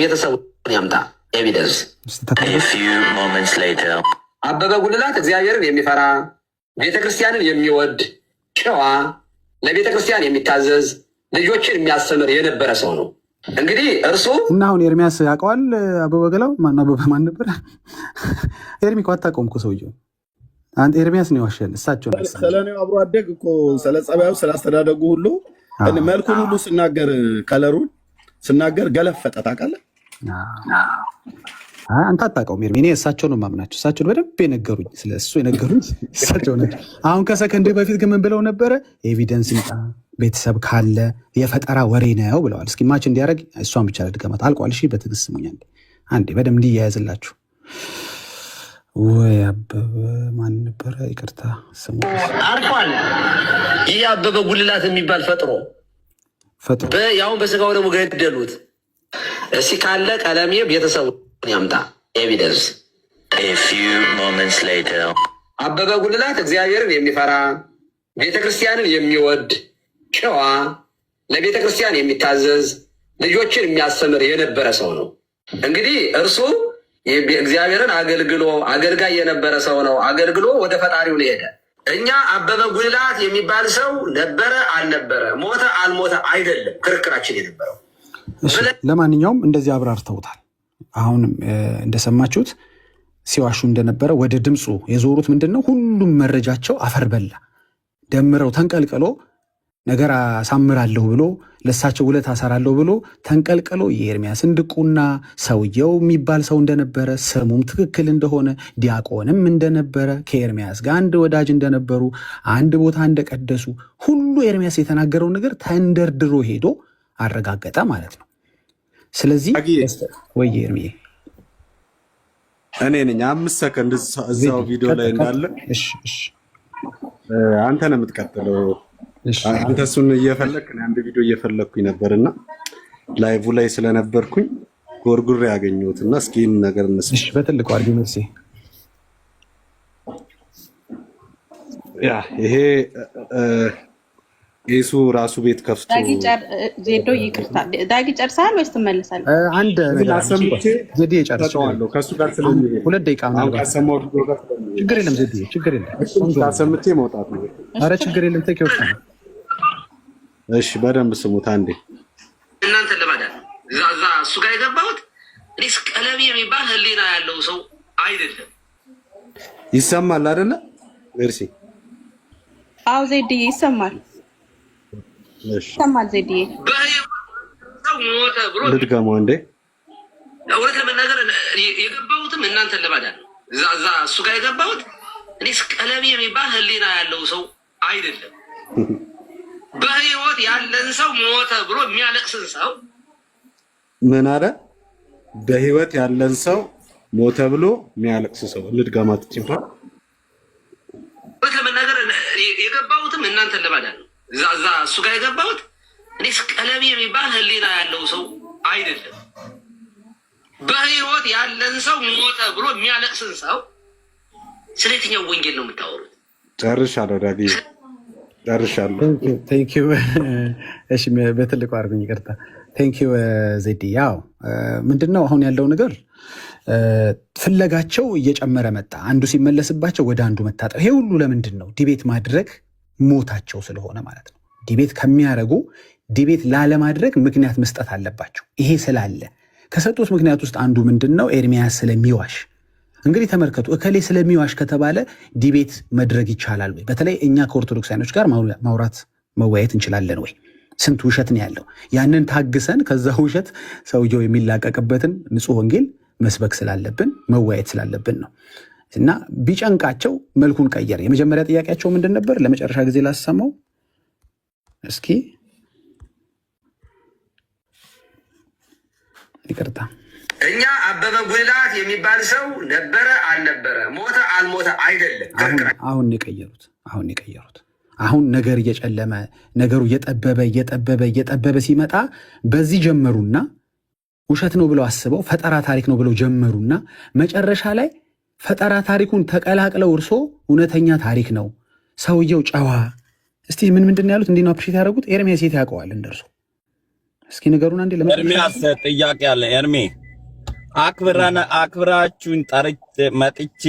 S9: ቤተሰቡን ያምጣ evidence። አበበ ጉልላት እግዚአብሔርን የሚፈራ፣ ቤተክርስቲያንን የሚወድ፣ ጨዋ፣ ለቤተክርስቲያን የሚታዘዝ፣ ልጆችን የሚያስተምር የነበረ ሰው ነው። እንግዲህ እርሱ
S8: እና አሁን ኤርሚያስ ያውቀዋል። አበበ ገላው ማነው? አበበ ማን ነበር? ኤርሚ እኮ አታውቀውም እኮ ሰውየው። አንተ ኤርሚያስ ነው የዋሸን። እሳቸው ነው።
S6: ስለ እኔው አብሮ አደግ እኮ ስለ ጸባዩ፣ ስለ አስተዳደጉ ሁሉ መልኩን ሁሉ ስናገር፣ color ኡን ስናገር ገለፈጠ። ታውቃለህ?
S8: አይ፣ አንተ አታውቀውም ኤርሚ። እኔ እሳቸው ነው የማምናቸው። እሳቸውን በደንብ የነገሩኝ፣ ስለ እሱ የነገሩኝ እሳቸው ናቸው። አሁን ከሰከንድ በፊት ግን ምን ብለው ነበረ? Evidence ይምጣ፣ ቤተሰብ ካለ የፈጠራ ወሬ ነው ብለዋል። እስኪ match እንዲያደርግ እሷን ብቻ ልድገማት። አልቋል። እሺ፣ በትዕግስት ስሙኝ አንዴ። አንዴ በደንብ እንዲያያዝላችሁ። ወይ አበበ ማን ነበረ? ይቅርታ ስሙ
S9: አርፏል። ይህ አበበ ጉልላት የሚባል ፈጥሮ
S8: ፈጥሮ
S9: ያሁን በስጋው ደግሞ ገደሉት። እስኪ ካለ ቀለሜ ቤተሰቡን ያምጣ evidence። አበበ ጉልላት እግዚአብሔርን የሚፈራ፣ ቤተ ክርስቲያንን የሚወድ፣ ጨዋ፣ ለቤተ ክርስቲያን የሚታዘዝ፣ ልጆችን የሚያስተምር የነበረ ሰው ነው። እንግዲህ እርሱ እግዚአብሔርን አገልግሎ አገልጋይ የነበረ ሰው ነው። አገልግሎ ወደ ፈጣሪው ነው የሄደ። እኛ አበበ ጉልላት የሚባል ሰው ነበረ አልነበረ፣ ሞተ አልሞተ አይደለም ክርክራችን የነበረው።
S8: እሺ፣ ለማንኛውም እንደዚህ አብራርተውታል። አሁንም እንደሰማችሁት ሲዋሹ እንደነበረ ወደ ድምፁ የዞሩት ምንድን ነው? ሁሉም መረጃቸው አፈር በላ፣ ደምረው ተንቀልቅሎ ነገር አሳምራለሁ ብሎ፣ ለሳቸው ውለታ አሰራለሁ ብሎ ተንቀልቅሎ የኤርሚያስን ድቁና፣ ሰውየው የሚባል ሰው እንደነበረ፣ ስሙም ትክክል እንደሆነ፣ ዲያቆንም እንደነበረ፣ ከኤርሚያስ ጋር አንድ ወዳጅ እንደነበሩ፣ አንድ ቦታ እንደቀደሱ ሁሉ ኤርሚያስ የተናገረውን ነገር ተንደርድሮ ሄዶ አረጋገጠ ማለት ነው። ስለዚህ ወይ ኤርሚዬ።
S4: እኔ ነኝ። 5 ሰከንድ እዛው ቪዲዮ ላይ እንዳለ አንተ ነው የምትቀጥለው። አንተ እሱን እየፈለክ እኔ አንድ ቪዲዮ እየፈለግኩኝ ነበር እና live ላይ ስለነበርኩኝ ጎርጉሬ ያገኘሁት እና እስኪ ይህን ነገር እንስማ።
S8: እሺ፣ በትልቁ አድርጊ መርሲ።
S4: Yeah፣ ይሄ ቄሱ ራሱ ቤት ከፍቶ
S1: ዳጊ ዜዶ ይቅርታ፣ ዳጊ ጨርሰሃል ወይስ ትመለሳለህ?
S8: አንድ ነገር አለ።
S4: አሰምቼ
S8: ዜድዬ ጨርስ።
S4: እሰጠዋለሁ ከእሱ ጋር ስለሚሄድ
S8: 2 ደቂቃ
S4: አሁን
S8: ምናልባት
S4: ካሰማሁት ቪዲዮ ጋር ስለሚሄድ
S8: ችግር የለም ዜድዬ፣ ችግር የለም። ቆንጆ ነው።
S4: አሰምቼ መውጣት ነው።
S8: ኧረ ችግር የለም። Take your time።
S4: እሺ፣ በደንብ ስሙት አንዴ።
S9: እናንተን ለማዳን እዛ እሱ ጋር የገባሁት እኔስ ቀለሜ የሚባል ህሊና ያለው ሰው አይደለም።
S4: ይሰማል አይደለ? ሜርሲ።
S1: አዎ ዜድዬ ይሰማል፣
S4: እሺ።
S1: ይሰማል ዜድዬ።
S9: ሰው ሞተ ብሎ
S4: ልድገመው አንዴ።
S9: እውነት ለመናገር የገባሁትም እናንተን ለማዳን ነው። እዛ እሱ ጋር የገባሁት እኔስ ቀለሜ የሚባል ህሊና ያለው ሰው አይደለም። በህይወት ያለን ሰው ሞተ ብሎ የሚያለቅስን ሰው
S4: ምን አለ? በህይወት ያለን ሰው ሞተ ብሎ የሚያለቅስ ሰው። ልድገማት እንኳን።
S9: እውነት ለመናገር የገባሁትም እናንተን ለማዳን ነው። እዛ እሱ ጋር የገባሁት እኔስ ቀለሜ የሚባል ህሊና ያለው ሰው አይደለም። በህይወት ያለን ሰው ሞተ ብሎ የሚያለቅስን ሰው ስለ የትኛው ወንጌል ነው የምታወሩት?
S4: ጨርሻለሁ፣ ዳግዬ ጨርሻለሁ።
S8: Thank you። እሺ፣ በትልቁ አድርጉኝ፣ ይቅርታ። Thank you ዜዲ። ያው ምንድነው አሁን ያለው ነገር ፍለጋቸው እየጨመረ መጣ። አንዱ ሲመለስባቸው ወደ አንዱ መታጠር። ይሄ ሁሉ ለምንድን ነው? Debate ማድረግ ሞታቸው ስለሆነ ማለት ነው። Debate ከሚያደርጉ debate ላለማድረግ ምክንያት መስጠት አለባቸው። ይሄ ስላለ ከሰጡት ምክንያት ውስጥ አንዱ ምንድን ነው? ኤርሚያስ ስለሚዋሽ። እንግዲህ ተመልከቱ፣ እከሌ ስለሚዋሽ ከተባለ debate መድረግ ይቻላል ወይ? በተለይ እኛ ከኦርቶዶክሳኖች ጋር ማውራት መወያየት እንችላለን ወይ? ስንት ውሸት ነው ያለው? ያንን ታግሰን ከዛ ውሸት ሰውየው የሚላቀቅበትን ንጹሕ ወንጌል መስበክ ስላለብን፣ መወያየት ስላለብን ነው። እና ቢጨንቃቸው መልኩን ቀየረ። የመጀመሪያ ጥያቄያቸው ምንድን ነበር? ለመጨረሻ ጊዜ ላሰማው እስኪ፣ ይቅርታ።
S9: እኛ አበበ ጉልላት የሚባል ሰው ነበረ አልነበረ፣ ሞተ አልሞተ አይደለም።
S8: አሁን የቀየሩት፣ አሁን የቀየሩት፣ አሁን ነገር እየጨለመ፣ ነገሩ እየጠበበ እየጠበበ እየጠበበ ሲመጣ በዚህ ጀመሩና ውሸት ነው ብለው አስበው፣ ፈጠራ ታሪክ ነው ብለው ጀመሩና መጨረሻ ላይ ፈጠራ ታሪኩን ተቀላቅለው እርሶ እውነተኛ ታሪክ ነው፣ ሰውየው ጨዋ፣ እስቲ ምን ምንድን ነው ያሉት? እንዲህ ነው appreciate ያደረጉት። ኤርሚያስ የት ያውቀዋል እንደርሱ? እስኪ ንገሩን አንዴ ለመጨረሻ።
S10: ኤርሚያስ፣ ጥያቄ አለ። ኤርሚ፣ አክብረን አክብራችሁን ጠርቼ መጥቼ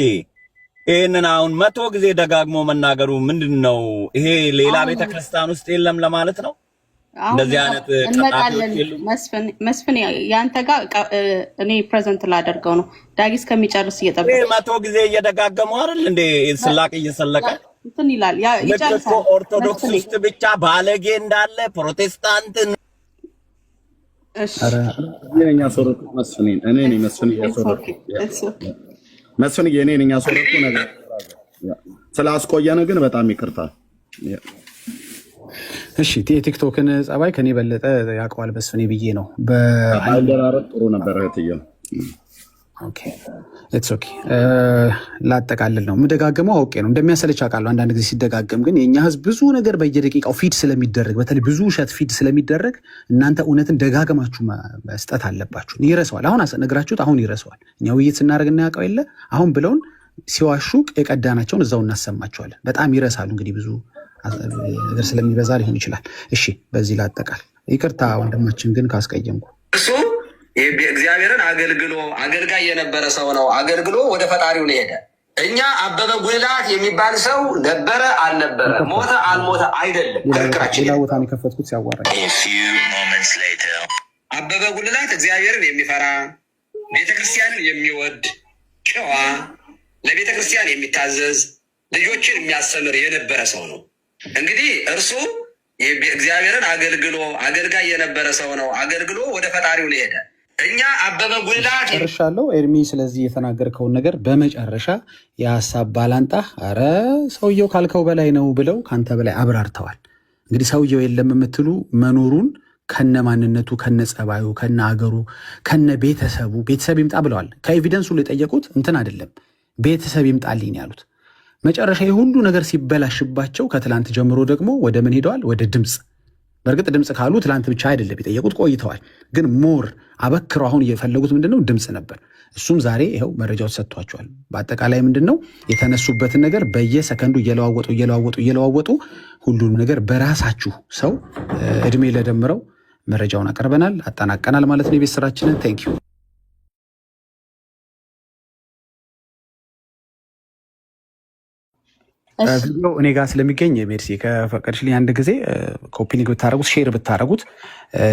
S10: ይህንን አሁን 100 ጊዜ ደጋግሞ መናገሩ ምንድን ነው? ይሄ ሌላ ቤተ ክርስቲያን ውስጥ የለም ለማለት ነው?
S1: አሁን
S10: እንደዚህ አይነት ቀጣፊዎች
S1: እንመጣለን።
S10: የሉም?
S1: መስፍን፣ መስፍን፣ ያንተ ጋር እኔ present ላደርገው ነው። ዳጊ እስከሚጨርስ
S10: ይሄ
S1: እየጠበቅኩ
S10: 100 ጊዜ እየደጋገመው አይደል እንዴ? ስላቅ እየሰለቀ
S1: እንትን ይላል
S10: ልክ እኮ
S1: ይጨርሳል።
S10: ኦርቶዶክስ
S1: መስፍኔ
S10: ውስጥ ብቻ ባለጌ እንዳለ ፕሮቴስታንት
S1: እሺ።
S6: እኔ ነኝ ያስወረድኩት መስፍኔን። እኔ ነኝ መስፍን እያስወረድኩት። መስፍን፣ እኔ ነኝ ያስወረድኩት። ነገር ስላስቆየን ግን በጣም ይቅርታ።
S8: እሺ፣ የቲክቶክን ጸባይ ከኔ በለጠ ያውቀዋል መስፍኔ ብዬ ነው።
S6: ባይደራረብ ጥሩ ነበር እህትየው።
S8: Okay, it's okay። ላጠቃልል ነው የምደጋግመው፣ አውቄ ነው እንደሚያሰለች አውቃለሁ። አንዳንድ ጊዜ ሲደጋገም ግን የእኛ ህዝብ ብዙ ነገር በየደቂቃው feed ስለሚደረግ፣ በተለይ ብዙ ውሸት feed ስለሚደረግ እናንተ እውነትን ደጋግማችሁ መስጠት አለባችሁ። ይረሰዋል። አሁን ነግራችሁት አሁን ይረሰዋል። እኛ ውይይት ስናደርግ እናያውቀው የለ አሁን ብለውን ሲዋሹ የቀዳናቸውን እዛው እናሰማቸዋለን። በጣም ይረሳሉ። እንግዲህ ብዙ ነገር ስለሚበዛ ሊሆን ይችላል። እሺ፣ በዚህ ላጠቃል። ይቅርታ ወንድማችን ግን ካስቀየምኩ።
S9: እሱ እግዚአብሔርን አገልግሎ አገልጋይ የነበረ ሰው ነው። አገልግሎ ወደ ፈጣሪው ነው የሄደ። እኛ አበበ ጉልላት የሚባል ሰው ነበረ አልነበረ፣ ሞተ አልሞተ አይደለም ክርክራችን።
S8: ሌላ ቦታ ነው የከፈትኩት ሲያዋራኝ።
S9: አበበ ጉልላት እግዚአብሔርን የሚፈራ፣ ቤተክርስቲያንን የሚወድ፣ ጨዋ፣ ለቤተ ክርስቲያን የሚታዘዝ፣ ልጆችን የሚያስተምር የነበረ ሰው ነው። እንግዲህ እርሱ እግዚአብሔርን አገልግሎ አገልጋይ የነበረ ሰው ነው። አገልግሎ ወደ ፈጣሪው ነው የሄደ። እኛ አበበ ጉልላት
S8: ጨርሻለሁ። ኤርሚ፣ ስለዚህ የተናገርከውን ነገር በመጨረሻ የሀሳብ ባላንጣ አረ ሰውየው ካልከው በላይ ነው ብለው ከአንተ በላይ አብራርተዋል። እንግዲህ ሰውየው የለም የምትሉ መኖሩን ከነ ማንነቱ፣ ከነ ጸባዩ፣ ከነ አገሩ፣ ከነ ቤተሰቡ፣ ቤተሰብ ይምጣ ብለዋል። ከ evidence ሁሉ የጠየቁት እንትን አይደለም፣ ቤተሰብ ይምጣልኝ ያሉት። መጨረሻ የሁሉ ነገር ሲበላሽባቸው ከትላንት ጀምሮ ደግሞ ወደ ምን ሄደዋል? ወደ ድምፅ። በእርግጥ ድምፅ ካሉ ትላንት ብቻ አይደለም የጠየቁት፣ ቆይተዋል። ግን more አበክረው አሁን እየፈለጉት ምንድነው? ድምፅ ነበር። እሱም ዛሬ ይኸው መረጃው ተሰጥቷቸዋል። በአጠቃላይ ምንድነው የተነሱበትን ነገር በየሰከንዱ እየለዋወጡ እየለዋወጡ እየለዋወጡ ሁሉንም ነገር በራሳችሁ ሰው እድሜ ለደምረው መረጃውን አቀርበናል፣ አጠናቀናል ማለት ነው የቤት ስራችንን። Thank you። ቪዲዮ እኔ ጋር ስለሚገኝ ሜርሲ ከፈቀድሽልኝ አንድ ጊዜ copy link ብታደረጉት፣ share ብታደረጉት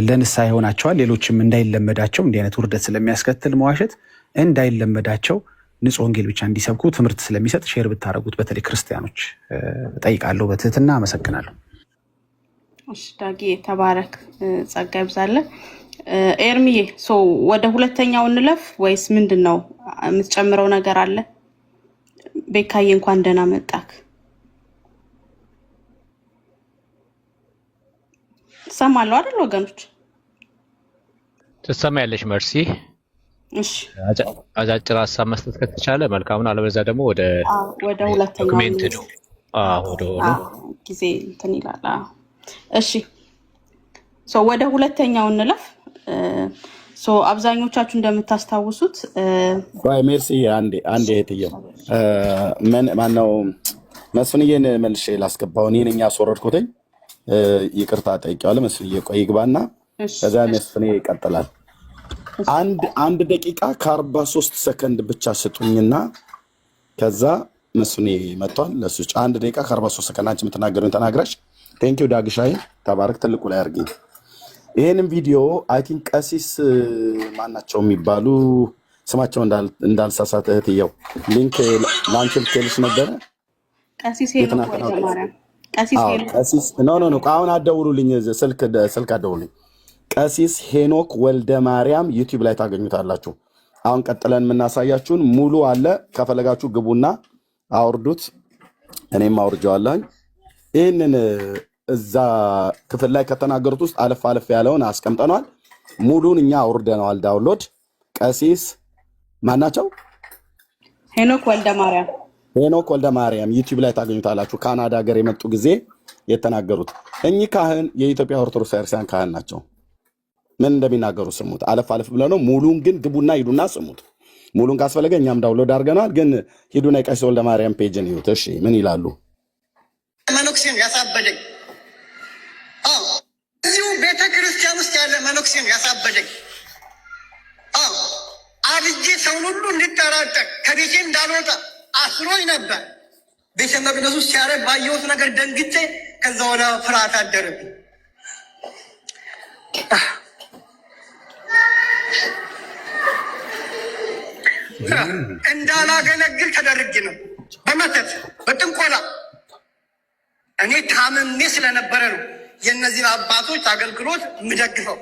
S8: ለንስሐ ይሆናቸዋል። ሌሎችም እንዳይለመዳቸው፣ እንዲህ አይነት ውርደት ስለሚያስከትል መዋሸት እንዳይለመዳቸው፣ ንጹህ ወንጌል ብቻ እንዲሰብኩ ትምህርት ስለሚሰጥ share ብታደረጉት በተለይ ክርስቲያኖች እጠይቃለሁ በትህትና። አመሰግናለሁ።
S1: እሺ ዳጊ ተባረክ፣ ጸጋ ይብዛልህ። ኤርሚዬ፣ so ወደ ሁለተኛው እንለፍ ወይስ ምንድን ነው? የምትጨምረው ነገር አለ? ቤካዬ እንኳን ደህና መጣክ። ትሰማለሁ አይደል ወገኖች?
S2: ትሰማያለሽ መርሲ?
S1: እሺ።
S2: አጫጭር ሀሳብ መስጠት ከተቻለ መልካም ነው። አለበለዚያ ደግሞ ወደ
S1: ወደ ሁለተኛው
S2: documented ወደ ሆኑ
S1: ጊዜ እንትን ይላል። አዎ። እሺ፣ so ወደ ሁለተኛው እንለፍ። So አብዛኞቻችሁ እንደምታስታውሱት
S6: ቆይ ሜርሲ፣ አንዴ አንዴ እህትየው፣ ምን ማነው መስፍንዬን መልሼ ላስገባው። እኔ ነኝ ያስወረድኩትኝ። ይቅርታ ጠይቄዋለሁ። መስፍንዬ ቆይ ይግባና ከዛ መስፍኔ ይቀጥላል። አንድ ደቂቃ ከ43 ሰከንድ ብቻ ስጡኝና ከዛ መስፍኔ መጥቷል። ለሱ 1 ደቂቃ ከ43 ሰከንድ አንቺ የምትናገሪውን ተናግረሽ። Thank you ዳግሻይ፣ ተባረክ። ትልቁ ላይ አድርጊ። ይህንም ቪዲዮ I think ቀሲስ ማናቸው የሚባሉ፣ ስማቸው እንዳልሳሳት እህትየው link ለአንቺ ልኬልሽ ነበረ።
S1: ቀሲስ ሄኖክ
S6: የትናንትናው
S1: ወልደ ማርያም፣ ቀሲስ ሄኖክ።
S6: ቀሲስ፣ no, no, no፣ አሁን አትደውሉልኝ፣ ስልክ አትደውሉልኝ። ቀሲስ ሄኖክ ወልደ ማርያም YouTube ላይ ታገኙታላችሁ። አሁን ቀጥለን የምናሳያችሁን ሙሉ አለ። ከፈለጋችሁ ግቡና አውርዱት። እኔም አውርጀዋለሁኝ። ይህንን እዛ ክፍል ላይ ከተናገሩት ውስጥ አለፍ አለፍ ያለውን አስቀምጠነዋል። ሙሉን እኛ አውርደነዋል። Download ቀሲስ ማናቸው?
S1: ሄኖክ ወልደ ማርያም።
S6: ሄኖክ ወልደ ማርያም YouTube ላይ ታገኙታላችሁ። ካናዳ ሀገር የመጡ ጊዜ የተናገሩት እኚህ ካህን የኢትዮጵያ ኦርቶዶክስ ቤተክርስቲያን ካህን ናቸው። ምን እንደሚናገሩ ስሙት። አለፍ አለፍ ብለ ነው። ሙሉን ግን ግቡና ሂዱና ስሙት። ሙሉን ካስፈለገ እኛም download አድርገናል። ግን ሂዱና የቀሲስ ወልደ ማርያም page ን ይዩት። እሺ፣ ምን ይላሉ?
S11: መነኩሴ ነው ያሳበደኝ። አዎ፣ እዚሁ ቤተ ክርስቲያን ውስጥ ያለ መነኩሴ ነው ያሳበደኝ። አዎ፣ አብጄ ሰውን ሁሉ እንድጠራጠር ከቤቴ እንዳልወጣ አስሮኝ ነበር። ቤተ መቅደሱ ሲያደርግ ባየሁት ነገር ደንግጬ ከዛ ወዲያ ፍርሃት አደረብኝ። እንዳላገለግል ተደርጌ ነው በመተት በጥንቆላ። እኔ ታምሜ ስለነበረ ነው የእነዚህን አባቶች አገልግሎት የምደግፈው።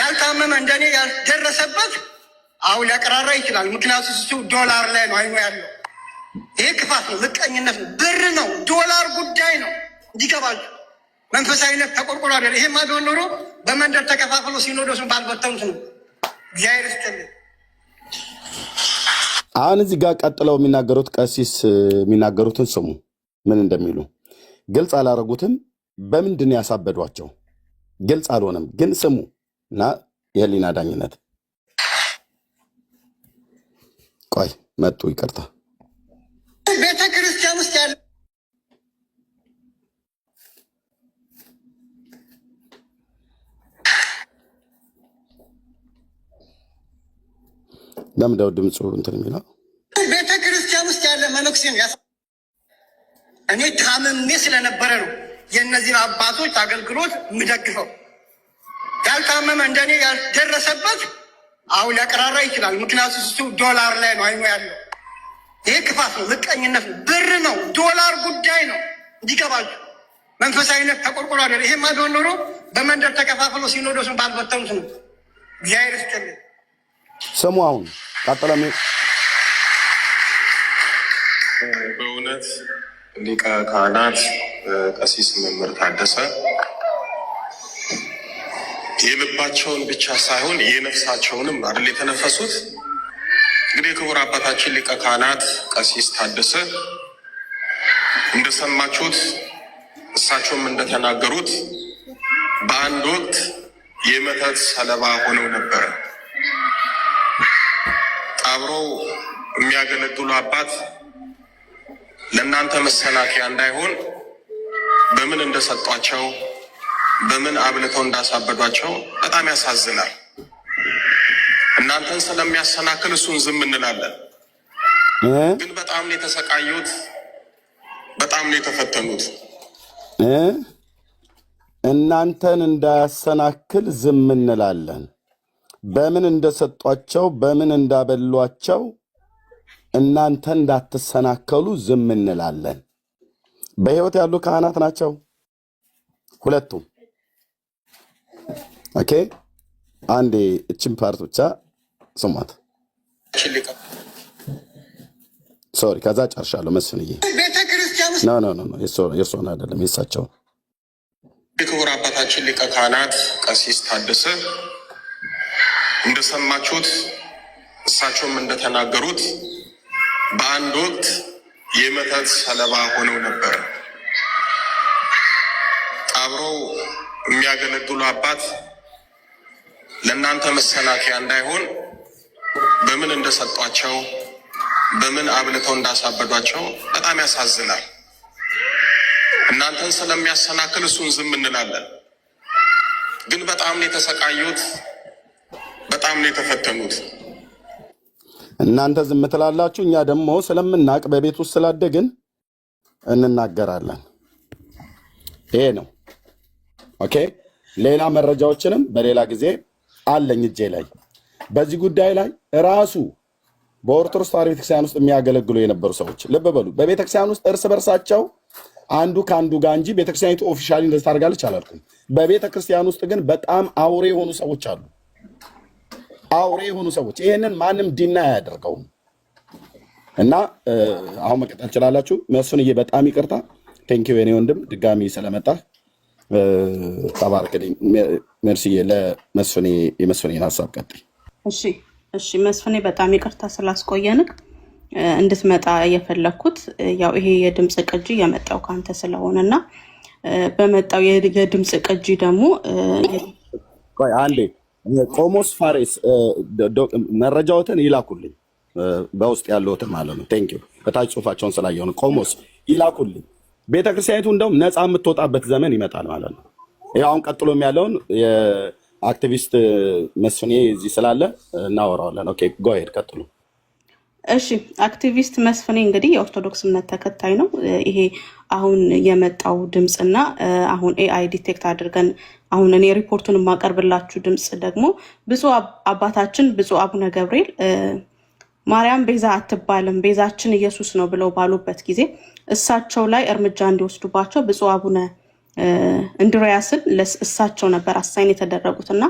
S11: ያልታመመ፣ እንደኔ ያልደረሰበት አሁን ሊያቀራራ ይችላል። ምክንያቱ እሱ ዶላር ላይ ነው አይኑ ያለው። ይሄ ክፋት ነው፣ ምቀኝነት ነው፣ ብር ነው፣ ዶላር ጉዳይ ነው። እንዲገባችሁ መንፈሳዊነት ተቆርቆሮ አይደለም። ይሄማ ቢሆን ኖሮ በመንደር ተከፋፍሎ ሲኖዶሱን ባልበተኑት ነው። እግዚአብሔር ይስጥልኝ።
S6: አሁን እዚህ ጋር ቀጥለው የሚናገሩት ቀሲስ የሚናገሩትን ስሙ፣ ምን እንደሚሉ ግልጽ አላረጉትም። በምንድን ነው ያሳበዷቸው? ግልጽ አልሆነም። ግን ስሙ እና የህሊና ዳኝነት ቆይ መጡ፣ ይቅርታ።
S11: ቤተ ክርስቲያን ውስጥ ያለ
S6: ለምንድነው ድምፁ እንትን የሚለው?
S11: ቤተ ክርስቲያን ውስጥ ያለ መነኩሴ ነው። እኔ ታምሜ ስለነበረ ነው የእነዚህን አባቶች አገልግሎት የምደግፈው። ያልታመመ እንደኔ ያልደረሰበት አሁን ሊያቀራራ ይችላል። ምክንያቱ እሱ ዶላር ላይ ነው አይኑ ያለው። ይሄ ክፋት ነው፣ ምቀኝነት ነው፣ ብር ነው፣ ዶላር ጉዳይ ነው። እንዲገባችሁ መንፈሳዊነት ተቆርቆሮ አይደለም። ይሄማ ቢሆን ኖሮ በመንደር ተከፋፍሎ ሲኖዶሱን ባልበተኑት ነው። እግዚአብሔር ይስጥልኝ።
S6: ስሙ አሁን ቀጥለው
S12: በእውነት ሊቀ ካህናት ቀሲስ መምህር ታደሰ የልባቸውን ብቻ ሳይሆን የነፍሳቸውንም አይደል የተነፈሱት። እንግዲህ ክቡር አባታችን ሊቀ ካህናት ቀሲስ ታደሰ እንደሰማችሁት እሳቸውም እንደተናገሩት በአንድ ወቅት የመተት ሰለባ ሆነው ነበረ። አብረው የሚያገለግሉ አባት ለእናንተ መሰናከያ እንዳይሆን በምን እንደሰጧቸው በምን አብልተው እንዳሳበዷቸው በጣም ያሳዝናል። እናንተን ስለሚያሰናክል እሱን ዝም እንላለን፣ ግን በጣም ነው የተሰቃዩት፣ በጣም ነው የተፈተኑት።
S6: እናንተን እንዳያሰናክል ዝም እንላለን። በምን እንደሰጧቸው በምን እንዳበሏቸው እናንተ እንዳትሰናከሉ ዝም እንላለን። በሕይወት ያሉ ካህናት ናቸው ሁለቱም። Okay፣ አንዴ እችን part ብቻ ስሟት። Sorry፣ ከዛ ጨርሻለሁ። መስፍንዬ
S11: ቤተ ክርስቲያን ውስጥ
S6: No, no, no፣ የእርስዎን አይደለም የእሳቸውን።
S12: የክቡር አባታችን ሊቀ ካህናት ቀሲስ ታደሰ እንደሰማችሁት እሳቸውም እንደተናገሩት በአንድ ወቅት የመተት ሰለባ ሆነው ነበር። አብረው የሚያገለግሉ አባት ለእናንተ መሰናከያ እንዳይሆን በምን እንደሰጧቸው በምን አብልተው እንዳሳበዷቸው በጣም ያሳዝናል። እናንተን ስለሚያሰናክል እሱን ዝም እንላለን፣ ግን በጣም ነው የተሰቃዩት፣ በጣም ነው የተፈተኑት።
S6: እናንተ ዝም ትላላችሁ፣ እኛ ደግሞ ስለምናቅ በቤት ውስጥ ስላደግን እንናገራለን። ይሄ ነው። Okay። ሌላ መረጃዎችንም በሌላ ጊዜ አለኝ እጄ ላይ በዚህ ጉዳይ ላይ ራሱ በኦርቶዶክስ ተዋሕዶ ቤተክርስቲያን ውስጥ የሚያገለግሉ የነበሩ ሰዎች ልብ በሉ። በቤተክርስቲያን ውስጥ እርስ በርሳቸው አንዱ ከአንዱ ጋር እንጂ ቤተክርስቲያኒቱ officially እንደዚህ ታደርጋለች አላልኩም። በቤተክርስቲያን ውስጥ ግን በጣም አውሬ የሆኑ ሰዎች አሉ። አውሬ የሆኑ ሰዎች ይህንን ማንም deny አያደርገውም። እና አሁን መቀጠል ትችላላችሁ። መስፍንዬ በጣም ይቅርታ። Thank you የኔ ወንድም ድጋሚ ስለመጣህ ተባረክልኝ። ሜርሲዬ ለመስፍኔ የመስፍኔን ሀሳብ ቀጥይ።
S1: እሺ እሺ፣ መስፍኔ በጣም ይቅርታ ስላስቆየንክ። እንድትመጣ የፈለግኩት ያው ይሄ የድምፅ ቅጂ የመጣው ከአንተ ስለሆነ እና በመጣው የድምፅ ቅጂ ደግሞ
S6: ቆይ አንዴ ቆሞስ ፋሬስ መረጃዎትን ይላኩልኝ በውስጥ ያለሁትን ማለት ነው። Thank you በታች ጽሁፋቸውን ስላየሁ ነው። ቆሞስ ይላኩልኝ። ቤተክርስቲያኒቱ እንደውም ነፃ የምትወጣበት ዘመን ይመጣል ማለት ነው። ይኸው አሁን ቀጥሎም ያለውን የአክቲቪስት መስፍኔ እዚህ ስላለ እናወራዋለን። Okay, go ahead ቀጥሉ።
S1: እሺ፣ አክቲቪስት መስፍኔ እንግዲህ የኦርቶዶክስ እምነት ተከታይ ነው። ይሄ አሁን የመጣው ድምፅና አሁን AI detect አድርገን አሁን እኔ ሪፖርቱን የማቀርብላችሁ ድምፅ ደግሞ ብፁዕ አባታችን ብፁዕ አቡነ ገብርኤል ማርያም ቤዛ አትባልም፣ ቤዛችን ኢየሱስ ነው ብለው ባሉበት ጊዜ እሳቸው ላይ እርምጃ እንዲወስዱባቸው ብፁዕ አቡነ እንድርያስን እሳቸው ነበር assign የተደረጉት እና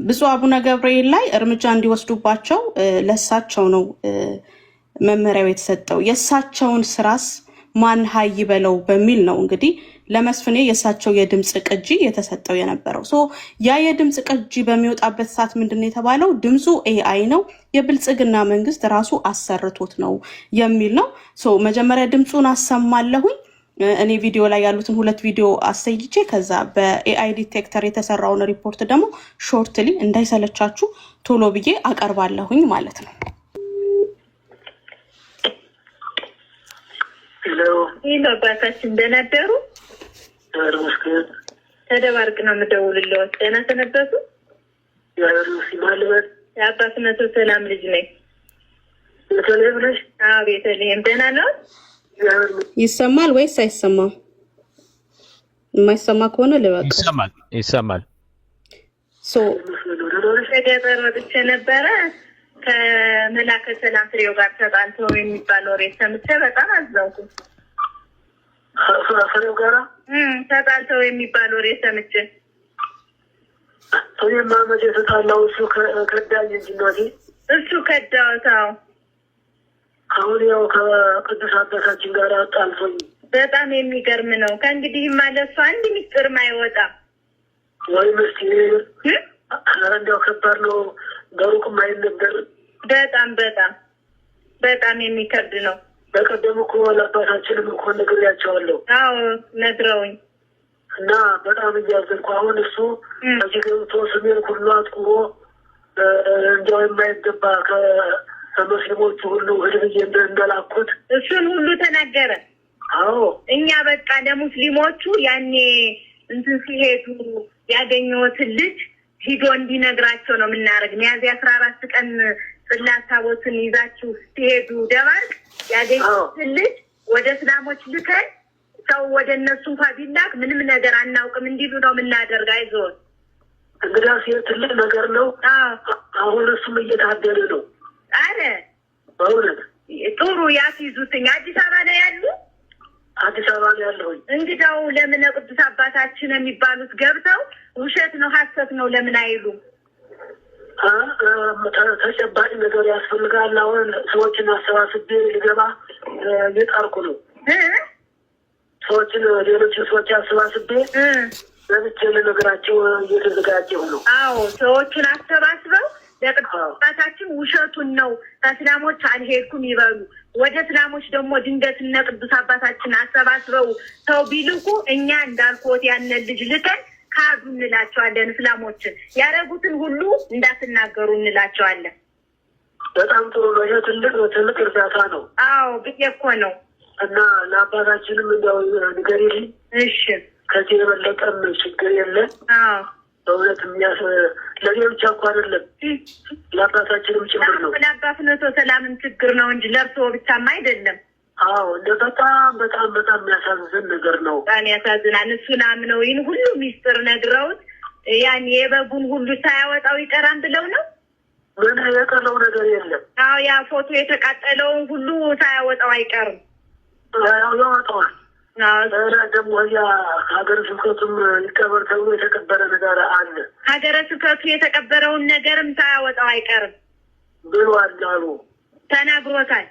S1: ብፁዕ አቡነ ገብርኤል ላይ እርምጃ እንዲወስዱባቸው ለእሳቸው ነው መመሪያው የተሰጠው። የእሳቸውን ስራስ ማን ሀይ ይበለው በሚል ነው እንግዲህ ለመስፍኔ የእሳቸው የድምፅ ቅጂ የተሰጠው የነበረው። So ያ የድምፅ ቅጂ በሚወጣበት ሰዓት ምንድን ነው የተባለው? ድምፁ AI ነው፣ የብልጽግና መንግስት ራሱ አሰርቶት ነው የሚል ነው። So መጀመሪያ ድምፁን አሰማለሁኝ፣ እኔ ቪዲዮ ላይ ያሉትን ሁለት ቪዲዮ አሳይቼ ከዛ በ AI detector የተሰራውን ሪፖርት ደግሞ shortly እንዳይሰለቻችሁ ቶሎ ብዬ አቀርባለሁኝ ማለት ነው።
S13: ይህ አባታችን ደህና አደሩ? ተደባርቅ ነው የምደውልልዎት። ደህና ሰነበቱ? የአባትነቱ ሰላም ልጅ ነኝ። ቤተልሔም ነሽ? አዎ ቤተልሔም። ደህና ነው?
S1: ይሰማል ወይስ አይሰማም? የማይሰማ ከሆነ ልበቃ።
S2: ይሰማል፣ ይሰማል።
S1: So
S13: ከገጠር ወጥቼ ነበረ፣ ከመላከ ሰላም ፍሬው ጋር ተጣልተው የሚባል ወሬ ሰምቼ በጣም አዘንኩ።
S11: ፍሬው ጋራ
S13: ተጣልተው የሚባል ወሬ ሰምቼ።
S11: እኔማ መቼ ተጣላሁ? እሱ ከዳኝ እንጂ እናቴ።
S13: እሱ ከዳዎት? አዎ።
S11: አሁን ያው ከቅዱስ አባታችን ጋር አጣልቶኝ።
S13: በጣም የሚገርም ነው። ከእንግዲህማ ለእሱ አንድ ሚስጥርም አይወጣም።
S11: ወይ ምስጢር! ኧረ እንዲያው ከባድ ነው። በሩቅም አይነገር።
S13: በጣም በጣም በጣም የሚከብድ ነው።
S11: በቀደም እኮ ለአባታችንም እኮ ነግሬያቸዋለሁ።
S13: አዎ ነግረውኝ።
S11: እና በጣም እያዘንኩ፣ አሁን እሱ እዚህ ገብቶ ስሜን ሁሉ አጥቁሮ እንዲያው የማይገባ ከሙስሊሞቹ ሁሉ ህድብዬ እንደላኩት
S13: እሱን ሁሉ ተናገረ።
S11: አዎ።
S13: እኛ በቃ ለሙስሊሞቹ ያኔ እንትን ሲሄዱ ያገኘሁትን ልጅ ሂዶ እንዲነግራቸው ነው የምናደርግ። ሚያዝያ 14 ቀን ጽላት ታቦትን ይዛችሁ ስትሄዱ ደባርቅ ያገኘሁትን ልጅ ወደ እስላሞች ልከን ሰው ወደ እነሱ እንኳ ቢላክ ምንም ነገር አናውቅም እንዲሉ ነው የምናደርግ። አይዞን።
S11: እንግዲያስ ይህ ትልቅ ነገር ነው። አሁን እሱም እየታደለ ነው።
S13: አረ
S11: በእውነት።
S13: ጥሩ ያስይዙትኝ። አዲስ አበባ ነው ያሉ?
S11: አዲስ አበባ ነው ያለሁኝ።
S13: እንግዳው ለምን ቅዱስ አባታችን የሚባሉት ገብተው ውሸት ነው ሀሰት ነው ለምን አይሉም?
S11: ተጨባጭ ነገር ያስፈልጋል። አሁን ሰዎችን አሰባስቤ ልገባ እየጣርኩ ነው። ሰዎችን፣ ሌሎችን ሰዎች አሰባስቤ ገብቼ ልነግራቸው እየተዘጋጀሁ ነው።
S13: አዎ፣ ሰዎቹን አሰባስበው ለቅዱስ አባታችን ውሸቱን ነው ከእስላሞች አልሄድኩም ይበሉ። ወደ እስላሞች ደግሞ ድንገት እነ ቅዱስ አባታችን አሰባስበው ሰው ቢልኩ እኛ እንዳልኮት ያንን ልጅ ልከን ካዱ እንላቸዋለን። እስላሞችን ያደረጉትን ሁሉ እንዳትናገሩ እንላቸዋለን።
S11: በጣም ጥሩ ነው። ይሄ ትልቅ ትልቅ እርዳታ ነው።
S13: አዎ ብዬ እኮ ነው።
S11: እና ለአባታችንም እንዲያው ንገሪልኝ።
S13: እሺ።
S11: ከዚህ የበለጠም ችግር የለ። በእውነት የሚያስ ለእኔ ብቻ እኮ አይደለም፣ ለአባታችንም ጭምር ነው።
S13: ለአባትነቶ ሰላምም ችግር ነው እንጂ ለእርስዎ ብቻም አይደለም።
S11: አዎ፣ እንደ በጣም በጣም በጣም የሚያሳዝን ነገር ነው።
S13: በጣም ያሳዝናል። እሱን አምነው ይህን ሁሉ ሚስጥር ነግረውት ያን የበጉን ሁሉ ሳያወጣው ይቀራል ብለው ነው።
S11: ምን የቀረው ነገር የለም።
S13: አዎ፣ ያ ፎቶ የተቃጠለውን ሁሉ ሳያወጣው አይቀርም።
S11: ያወጣዋል። ኧረ ደግሞ ያ ሀገረ ስብከቱም ይቀበር ተብሎ የተቀበረ ነገር አለ።
S13: ሀገረ ስብከቱ የተቀበረውን ነገርም ሳያወጣው አይቀርም
S11: ብሏል አሉ።
S13: ተናግሮታል።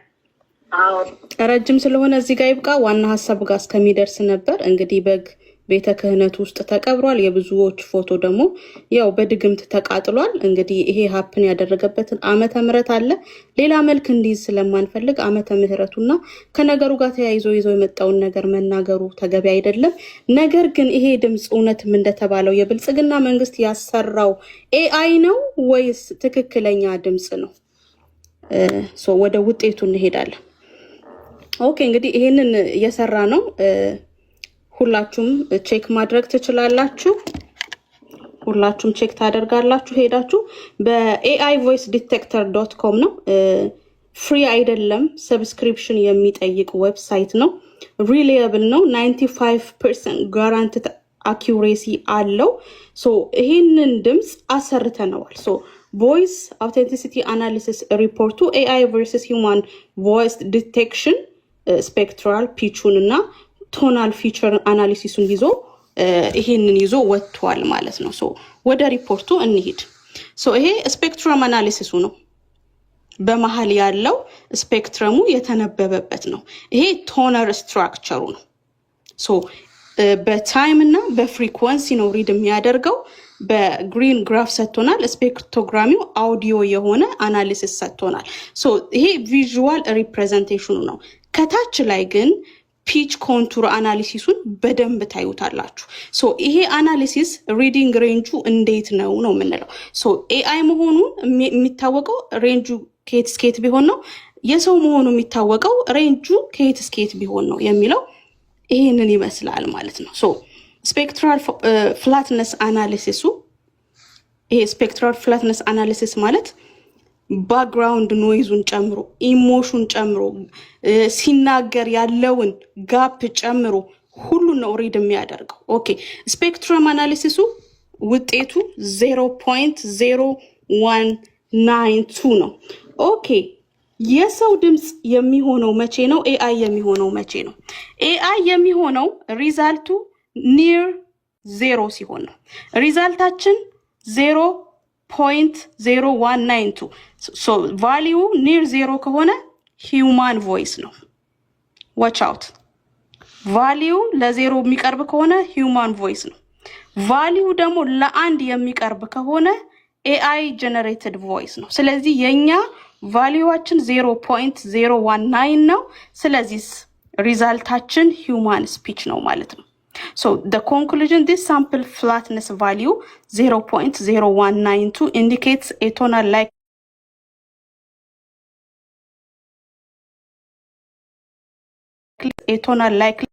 S1: ረጅም ስለሆነ እዚህ ጋር ይብቃ። ዋና ሀሳብ ጋር እስከሚደርስ ነበር። እንግዲህ በግ ቤተ ክህነት ውስጥ ተቀብሯል። የብዙዎች ፎቶ ደግሞ ያው በድግምት ተቃጥሏል። እንግዲህ ይሄ happen ያደረገበትን ዓመተ ምሕረት አለ። ሌላ መልክ እንዲይዝ ስለማንፈልግ ዓመተ ምሕረቱና ከነገሩ ጋር ተያይዞ ይዞ የመጣውን ነገር መናገሩ ተገቢ አይደለም። ነገር ግን ይሄ ድምፅ እውነትም እንደተባለው የብልጽግና መንግስት ያሰራው AI ነው ወይስ ትክክለኛ ድምፅ ነው? So ወደ ውጤቱ እንሄዳለን። Okay፣ እንግዲህ ይሄንን እየሰራ ነው። ሁላችሁም check ማድረግ ትችላላችሁ። ሁላችሁም check ታደርጋላችሁ ሄዳችሁ። በ AIVoiceDetector.com ነው። Free አይደለም፣ subscription የሚጠይቅ website ነው። Reliable ነው። 95% guaranteed accuracy አለው። So ይሄንን ድምፅ አሰርተነዋል። So voice authenticity analysis ሪፖርቱ AI versus human voice detection spectral pitch ኡን እና tonal feature analysis ኡን ይዞ ይሄንን ይዞ ወጥቷል ማለት ነው። So ወደ ሪፖርቱ እንሂድ። So ይሄ spectrum analysis ኡ ነው። በመሀል ያለው spectrum ኡ የተነበበበት ነው። ይሄ tonal structure ኡ ነው። So በ time እና በ frequency ነው read የሚያደርገው። በ green graph ሰጥቶናል። Spectrogram ኡ audio የሆነ analysis ሰጥቶናል። So ይሄ visual representation ኡ ነው። ከታች ላይ ግን pitch contour analysis ኡን በደንብ ታዩታላችሁ። So ይሄ analysis reading range ኡ እንዴት ነው ነው የምንለው። So AI መሆኑን የሚታወቀው range ኡ ከየት እስከየት ቢሆን ነው፣ የሰው መሆኑ የሚታወቀው range ኡ ከየት እስከየት ቢሆን ነው የሚለው ይሄንን ይመስላል ማለት ነው። So spectral flatness analysis ኡ፣ ይሄ spectral flatness analysis ማለት background noise ኡን ጨምሮ፣ emotion ጨምሮ፣ ሲናገር ያለውን gap ጨምሮ ሁሉን ነው read የሚያደርገው። Okay, spectrum analysis ኡ ውጤቱ 0.0192 ነው። Okay, የሰው ድምፅ የሚሆነው መቼ ነው? AI የሚሆነው መቼ ነው? AI የሚሆነው result ኡ near zero ሲሆን ነው። Result ኣችን 0.0192፣ value near zero ከሆነ human voice ነው። Watch out፣ value ለ zero የሚቀርብ ከሆነ human voice ነው። Value ደግሞ ለአንድ የሚቀርብ ከሆነ AI generated voice ነው። ስለዚህ የኛ value ዋችን 0.019 ነው። ስለዚህ result ኣችን human speech ነው ማለት ነው። So the conclusion, this sample flatness value 0.0192 indicates a tonal likely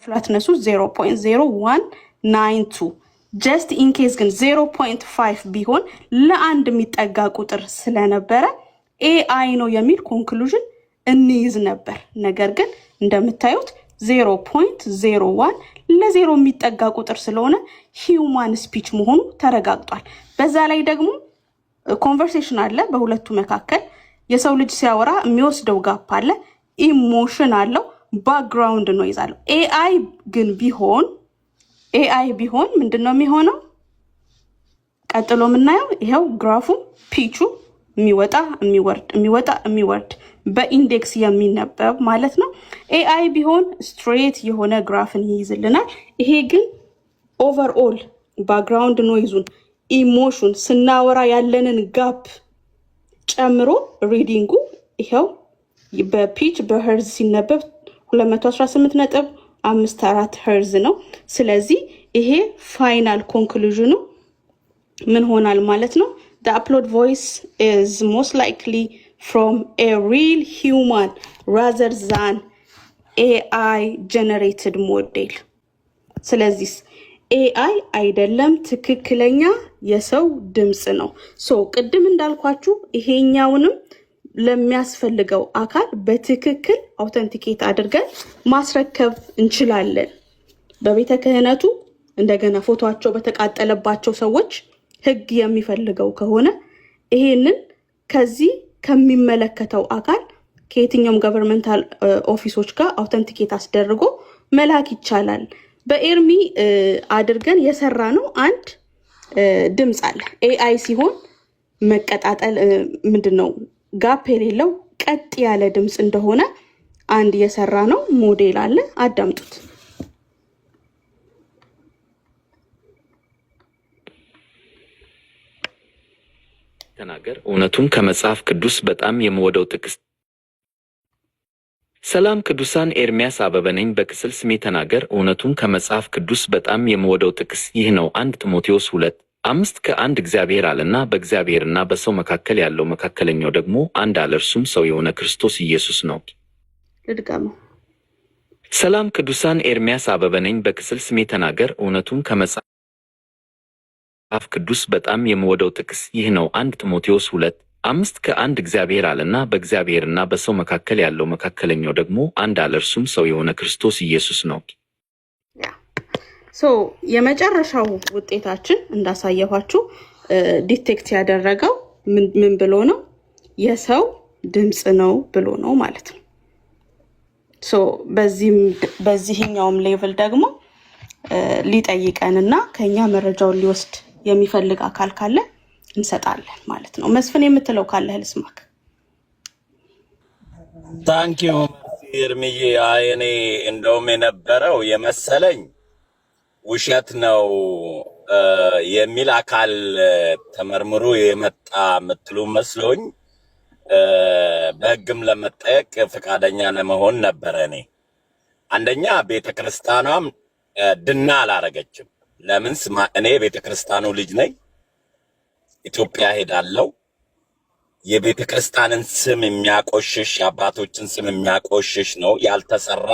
S1: flatness ኡ 0.0192። Just in case ግን 0.5 ቢሆን ለአንድ የሚጠጋ ቁጥር ስለነበረ AI ነው የሚል conclusion እንይዝ ነበር። ነገር ግን እንደምታዩት 0.01 ለዜሮ የሚጠጋ ቁጥር ስለሆነ human speech መሆኑ ተረጋግጧል። በዛ ላይ ደግሞ conversation አለ በሁለቱ መካከል። የሰው ልጅ ሲያወራ የሚወስደው gap አለ፣ emotion አለው፣ background noise አለው። AI ቢሆን ምንድን ነው የሚሆነው? ቀጥሎ የምናየው ይኸው graph ኡ፣ pitch ኡ የሚወጣ የሚወርድ፣ የሚወጣ የሚወርድ፣ በ index የሚነበብ ማለት ነው። AI ቢሆን straight የሆነ graph ን ይይዝልናል። ይሄ ግን overall background noise ኡን፣ emotion፣ ስናወራ ያለንን gap ጨምሮ reading ኡ ይኸው በ pitch በ ሄርዝ ሲነበብ 218.54 ሄርዝ ነው። ስለዚህ ይሄ final conclusion ኡ ምን ሆናል ማለት ነው? The upload voice is most likely from a real human rather than AI generated model። ስለዚህ AI አይደለም፣ ትክክለኛ የሰው ድምፅ ነው። So ቅድም እንዳልኳችሁ ይሄኛውንም ለሚያስፈልገው አካል በትክክል authenticate አድርገን ማስረከብ እንችላለን። በቤተ ክህነቱ እንደገና ፎቶቸው በተቃጠለባቸው ሰዎች ሕግ የሚፈልገው ከሆነ ይሄንን ከዚህ ከሚመለከተው አካል ከየትኛውም governmental office ኦች ጋር authenticate አስደርጎ መላክ ይቻላል። በኤርሚ አድርገን የሰራ ነው አንድ ድምፅ አለ። AI ሲሆን መቀጣጠል ምንድን ነው gap የሌለው ቀጥ ያለ ድምፅ እንደሆነ አንድ የሰራ ነው ሞዴል አለ። አዳምጡት።
S14: ተናገር እውነቱን ከመጽሐፍ ቅዱስ በጣም የምወደው ጥቅስ። ሰላም ቅዱሳን፣ ኤርሚያስ አበበ ነኝ። በቅጽል ስሜ ተናገር። እውነቱን ከመጽሐፍ ቅዱስ በጣም የምወደው ጥቅስ ይህ ነው። 1 ጢሞቴዎስ 2:5 ከአንድ እግዚአብሔር አለና በእግዚአብሔርና በሰው መካከል ያለው መካከለኛው ደግሞ አንድ አለ፣ እርሱም ሰው የሆነ ክርስቶስ ኢየሱስ ነው።
S1: ልድገመው።
S14: ሰላም ቅዱሳን፣ ኤርሚያስ አበበ ነኝ። በቅጽል ስሜ ተናገር። እውነቱን ከመጽሐፍ ቅዱስ በጣም የምወደው ጥቅስ ይህ ነው። 1 ጢሞቴዎስ 2:5 ከአንድ እግዚአብሔር አለና በእግዚአብሔርና በሰው መካከል ያለው መካከለኛው ደግሞ አንድ አለ፣ እርሱም ሰው የሆነ ክርስቶስ ኢየሱስ ነው።
S1: Yeah, so የመጨረሻው ውጤታችን እንዳሳየኋችሁ detect ያደረገው ምን ብሎ ነው? የሰው ድምፅ ነው ብሎ ነው ማለት ነው። So በዚህኛውም level ደግሞ ሊጠይቀንና ከኛ መረጃውን ሊወስድ የሚፈልግ አካል ካለ እንሰጣለን ማለት ነው። መስፍን፣ የምትለው ካለህ ልስማክ።
S10: Thank you ኤርሚዬ። አይ እኔ እንደውም የነበረው የመሰለኝ ውሸት ነው የሚል አካል ተመርምሮ የመጣ የምትሉ መስሎኝ በሕግም ለመጠየቅ ፈቃደኛ ለመሆን ነበረ። እኔ አንደኛ ቤተ ክርስቲያኗም ድና አላረገችም። ለምን ስማ፣ እኔ የቤተ ክርስቲያኑ ልጅ ነኝ። ኢትዮጵያ ሄዳለው። የቤተ ክርስቲያንን ስም የሚያቆሽሽ፣ የአባቶችን ስም የሚያቆሽሽ ነው፣ ያልተሰራ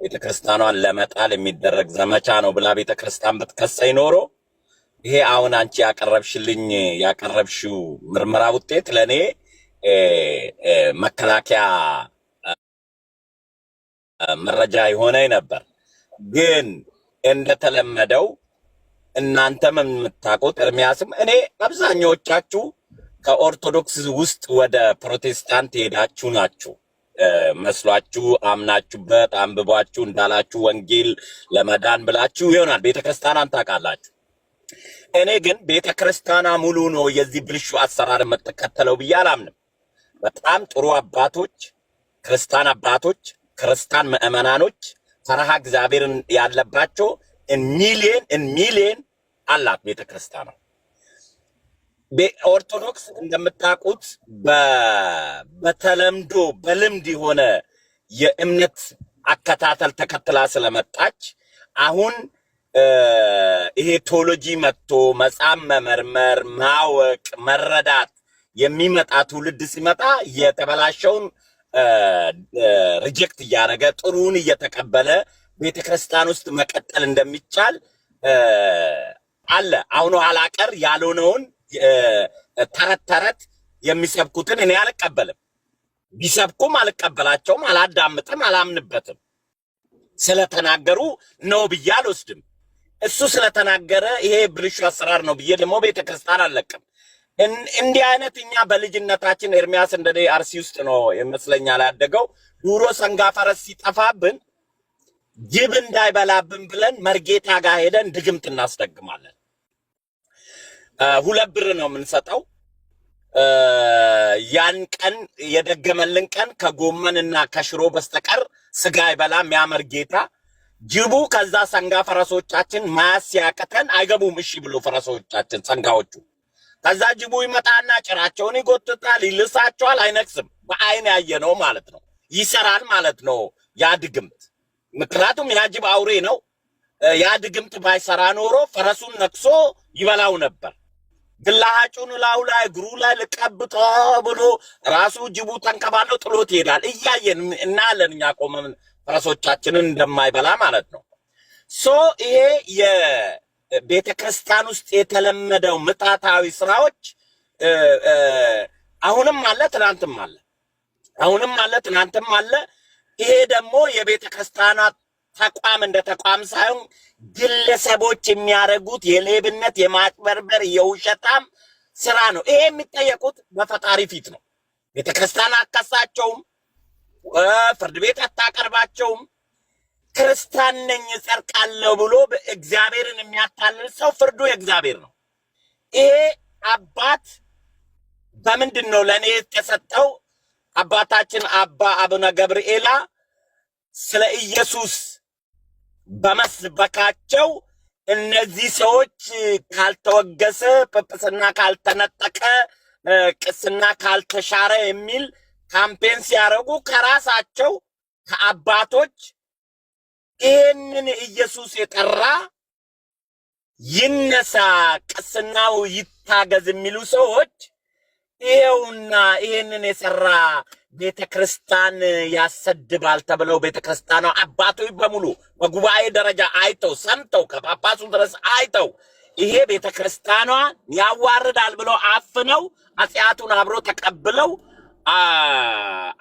S10: ቤተ ክርስቲያኗን ለመጣል የሚደረግ ዘመቻ ነው ብላ ቤተ ክርስቲያን ብትከሰኝ ኖሮ ይሄ አሁን አንቺ ያቀረብሽልኝ ያቀረብሽው ምርመራ ውጤት ለእኔ መከላከያ መረጃ የሆነኝ ነበር። ግን እንደተለመደው እናንተም የምታውቁት ኤርሚያስም እኔ አብዛኛዎቻችሁ ከኦርቶዶክስ ውስጥ ወደ ፕሮቴስታንት የሄዳችሁ ናችሁ መስሏችሁ አምናችሁበት አንብቧችሁ እንዳላችሁ ወንጌል ለመዳን ብላችሁ ይሆናል። ቤተክርስቲያኗን ታውቃላችሁ። እኔ ግን ቤተክርስቲያኗ ሙሉ ነው የዚህ ብልሹ አሰራር የምትከተለው ብዬ አላምንም። በጣም ጥሩ አባቶች፣ ክርስቲያን አባቶች፣ ክርስቲያን ምዕመናኖች፣ ፈሪሃ እግዚአብሔርን ያለባቸው ሚሊየን ሚሊየን አላት ቤተክርስቲያኗ። ኦርቶዶክስ እንደምታውቁት በተለምዶ በልምድ የሆነ የእምነት አከታተል ተከትላ ስለመጣች አሁን ይሄ ቴዎሎጂ መጥቶ መጽሐፍ መመርመር፣ ማወቅ፣ መረዳት የሚመጣ ትውልድ ሲመጣ የተበላሸውን reject እያደረገ ጥሩውን እየተቀበለ ቤተክርስቲያን ውስጥ መቀጠል እንደሚቻል አለ። አሁን ኋላ ቀር ያልሆነውን ተረት ተረት የሚሰብኩትን እኔ አልቀበልም። ቢሰብኩም አልቀበላቸውም፣ አላዳምጥም፣ አላምንበትም። ስለተናገሩ ነው ብዬ አልወስድም። እሱ ስለተናገረ ይሄ ብልሹ አሰራር ነው ብዬ ደግሞ ቤተክርስቲያን አልለቅም። እንዲህ አይነት እኛ በልጅነታችን ኤርሚያስ እንደኔ አርሲ ውስጥ ነው ይመስለኛል ያደገው። ድሮ ሰንጋ ፈረስ ሲጠፋብን ጅብ እንዳይበላብን ብለን መርጌታ ጋር ሄደን ድግምት እናስደግማለን። 2 ብር ነው የምንሰጠው። ያን ቀን የደገመልን ቀን ከጎመንና ከሽሮ በስተቀር ስጋ አይበላም ያ መርጌታ። ጅቡ ከዛ ሰንጋ ፈረሶቻችን መያዝ ሲያቅተን አይገቡም እሺ ብሎ ፈረሶቻችን ሰንጋዎቹ። ከዛ ጅቡ ይመጣና ጭራቸውን ይጎትታል፣ ይልሳቸዋል፣ አይነክስም። በአይን ያየነው ማለት ነው። ይሰራል ማለት ነው ያ ድግምት። ምክንያቱም ያ ጅብ አውሬ ነው። ያ ድግምት ባይሰራ ኖሮ ፈረሱን ነክሶ ይበላው ነበር። ግላሃጩን ላዩ ላይ እግሩ ላይ ልቀብጦ ብሎ ራሱ ጅቡ ተንከባሎ ጥሎት ይሄዳል። እያየን እናያለን እኛ ቆመን ፈረሶቻችንን እንደማይበላ ማለት ነው። So ይሄ የቤተ ክርስቲያን ውስጥ የተለመደው ምጣታዊ ስራዎች እ፣ እ፣ አሁንም አለ፣ ትናንትም አለ፣ አሁንም አለ፣ ትናንትም አለ። ይሄ ደግሞ የቤተ ክርስቲያኗ ተቋም እንደ ተቋም ሳይሆን ግለሰቦች የሚያደርጉት የሌብነት፣ የማጭበርበር፣ የውሸታም ስራ ነው። ይሄ የሚጠየቁት በፈጣሪ ፊት ነው። ቤተ ክርስቲያን አትከሳቸውም፣ ፍርድ ቤት አታቀርባቸውም። ክርስቲያን ነኝ እጸድቃለሁ ብሎ እግዚአብሔርን የሚያታልል ሰው ፍርዱ የእግዚአብሔር ነው። ይሄ አባት በምንድን ነው ለእኔ የተሰጠው? አባታችን አባ አቡነ ገብርኤላ ስለ ኢየሱስ በመስበካቸው እነዚህ ሰዎች ካልተወገሰ፣ ጵጵስና ካልተነጠቀ፣ ቅስና ካልተሻረ የሚል campaign ሲያደርጉ ከራሳቸው ከአባቶች ይህንን ኢየሱስ የጠራ ይነሳ፣ ቅስናው ይታገዝ የሚሉ ሰዎች ይሄውና ይሄንን የሰራ ቤተ ክርስቲያን ያሰድባል ተብለው ቤተ ክርስቲያኗ አባቶች በሙሉ በጉባኤ ደረጃ አይተው ሰምተው ከጳጳሱ ድረስ አይተው ይሄ ቤተ ክርስቲያኗ ያዋርዳል ብለው አፍነው ኃጢአቱን አብሮ ተቀብለው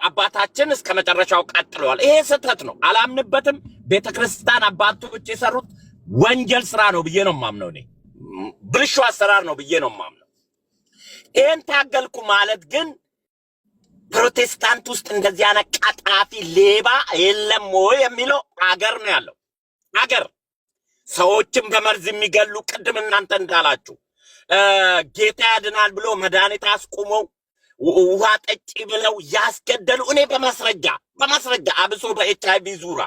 S10: አባታችን እስከ መጨረሻው ቀጥለዋል። ይሄ ስህተት ነው፣ አላምንበትም። ቤተ ክርስቲያን አባቶች የሰሩት ወንጀል ስራ ነው ብዬ ነው የማምነው። እኔ ብልሹ አሰራር ነው ብዬ ነው የማምነው። ይሄን ታገልኩ ማለት ግን ፕሮቴስታንት ውስጥ እንደዚህ አይነት ቀጣፊ ሌባ የለም ወይ የሚለው አገር ነው ያለው። አገር ሰዎችን በመርዝ የሚገሉ ቅድም እናንተ እንዳላችሁ ጌታ ያድናል ብሎ መድኃኒት አስቁመው ውሃ ጠጪ ብለው ያስገደሉ፣ እኔ በማስረጃ አብሶ በኤችአይቪ ዙሪያ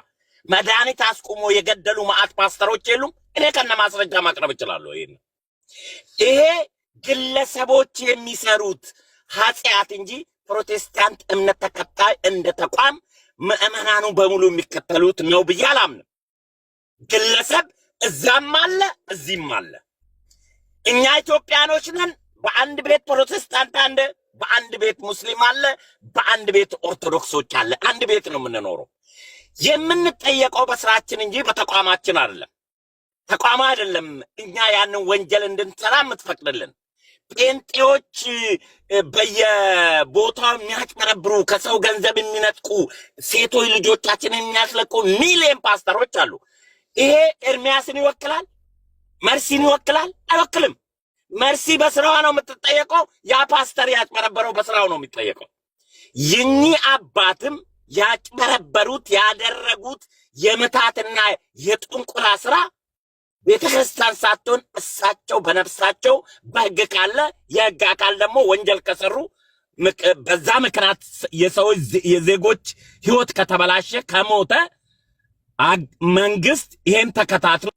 S10: መድኃኒት አስቁሞ የገደሉ መዓት ፓስተሮች የሉም። እኔ ከነ ማስረጃ ማቅረብ እችላለሁ። ይሄን ይሄ ግለሰቦች የሚሰሩት ኃጢአት እንጂ ፕሮቴስታንት እምነት ተከታይ እንደ ተቋም ምዕመናኑ በሙሉ የሚከተሉት ነው ብዬ አላምንም። ግለሰብ እዛም አለ፣ እዚህም አለ። እኛ ኢትዮጵያኖች ነን። በአንድ ቤት ፕሮቴስታንት አለ፣ በአንድ ቤት ሙስሊም አለ፣ በአንድ ቤት ኦርቶዶክሶች አለ። አንድ ቤት ነው የምንኖረው። የምንጠየቀው በስራችን እንጂ በተቋማችን አይደለም። ተቋም አይደለም እኛ ያንን ወንጀል እንድንሰራ የምትፈቅድልን። ጴንጤዎች በየቦታው የሚያጭበረብሩ፣ ከሰው ገንዘብ የሚነጥቁ፣ ሴቶች ልጆቻችንን የሚያስለቁ ሚሊየን ፓስተሮች አሉ። ይሄ ኤርሚያስን ይወክላል? መርሲን ይወክላል? አይወክልም። መርሲ በስራዋ ነው የምትጠየቀው። ያ ፓስተር ያጭበረበረው በስራው ነው የሚጠየቀው። የኚህ አባትም ያጭበረበሩት፣ ያደረጉት የምታትና የጥንቆላ ስራ ቤተ ክርስቲያን ሳትሆን እሳቸው በነፍሳቸው በህግ ካለ የህግ አካል ደግሞ ወንጀል ከሰሩ፣ በዛ ምክንያት የሰዎች የዜጎች ህይወት ከተበላሸ፣ ከሞተ፣ መንግስት ይሄን ተከታትሎ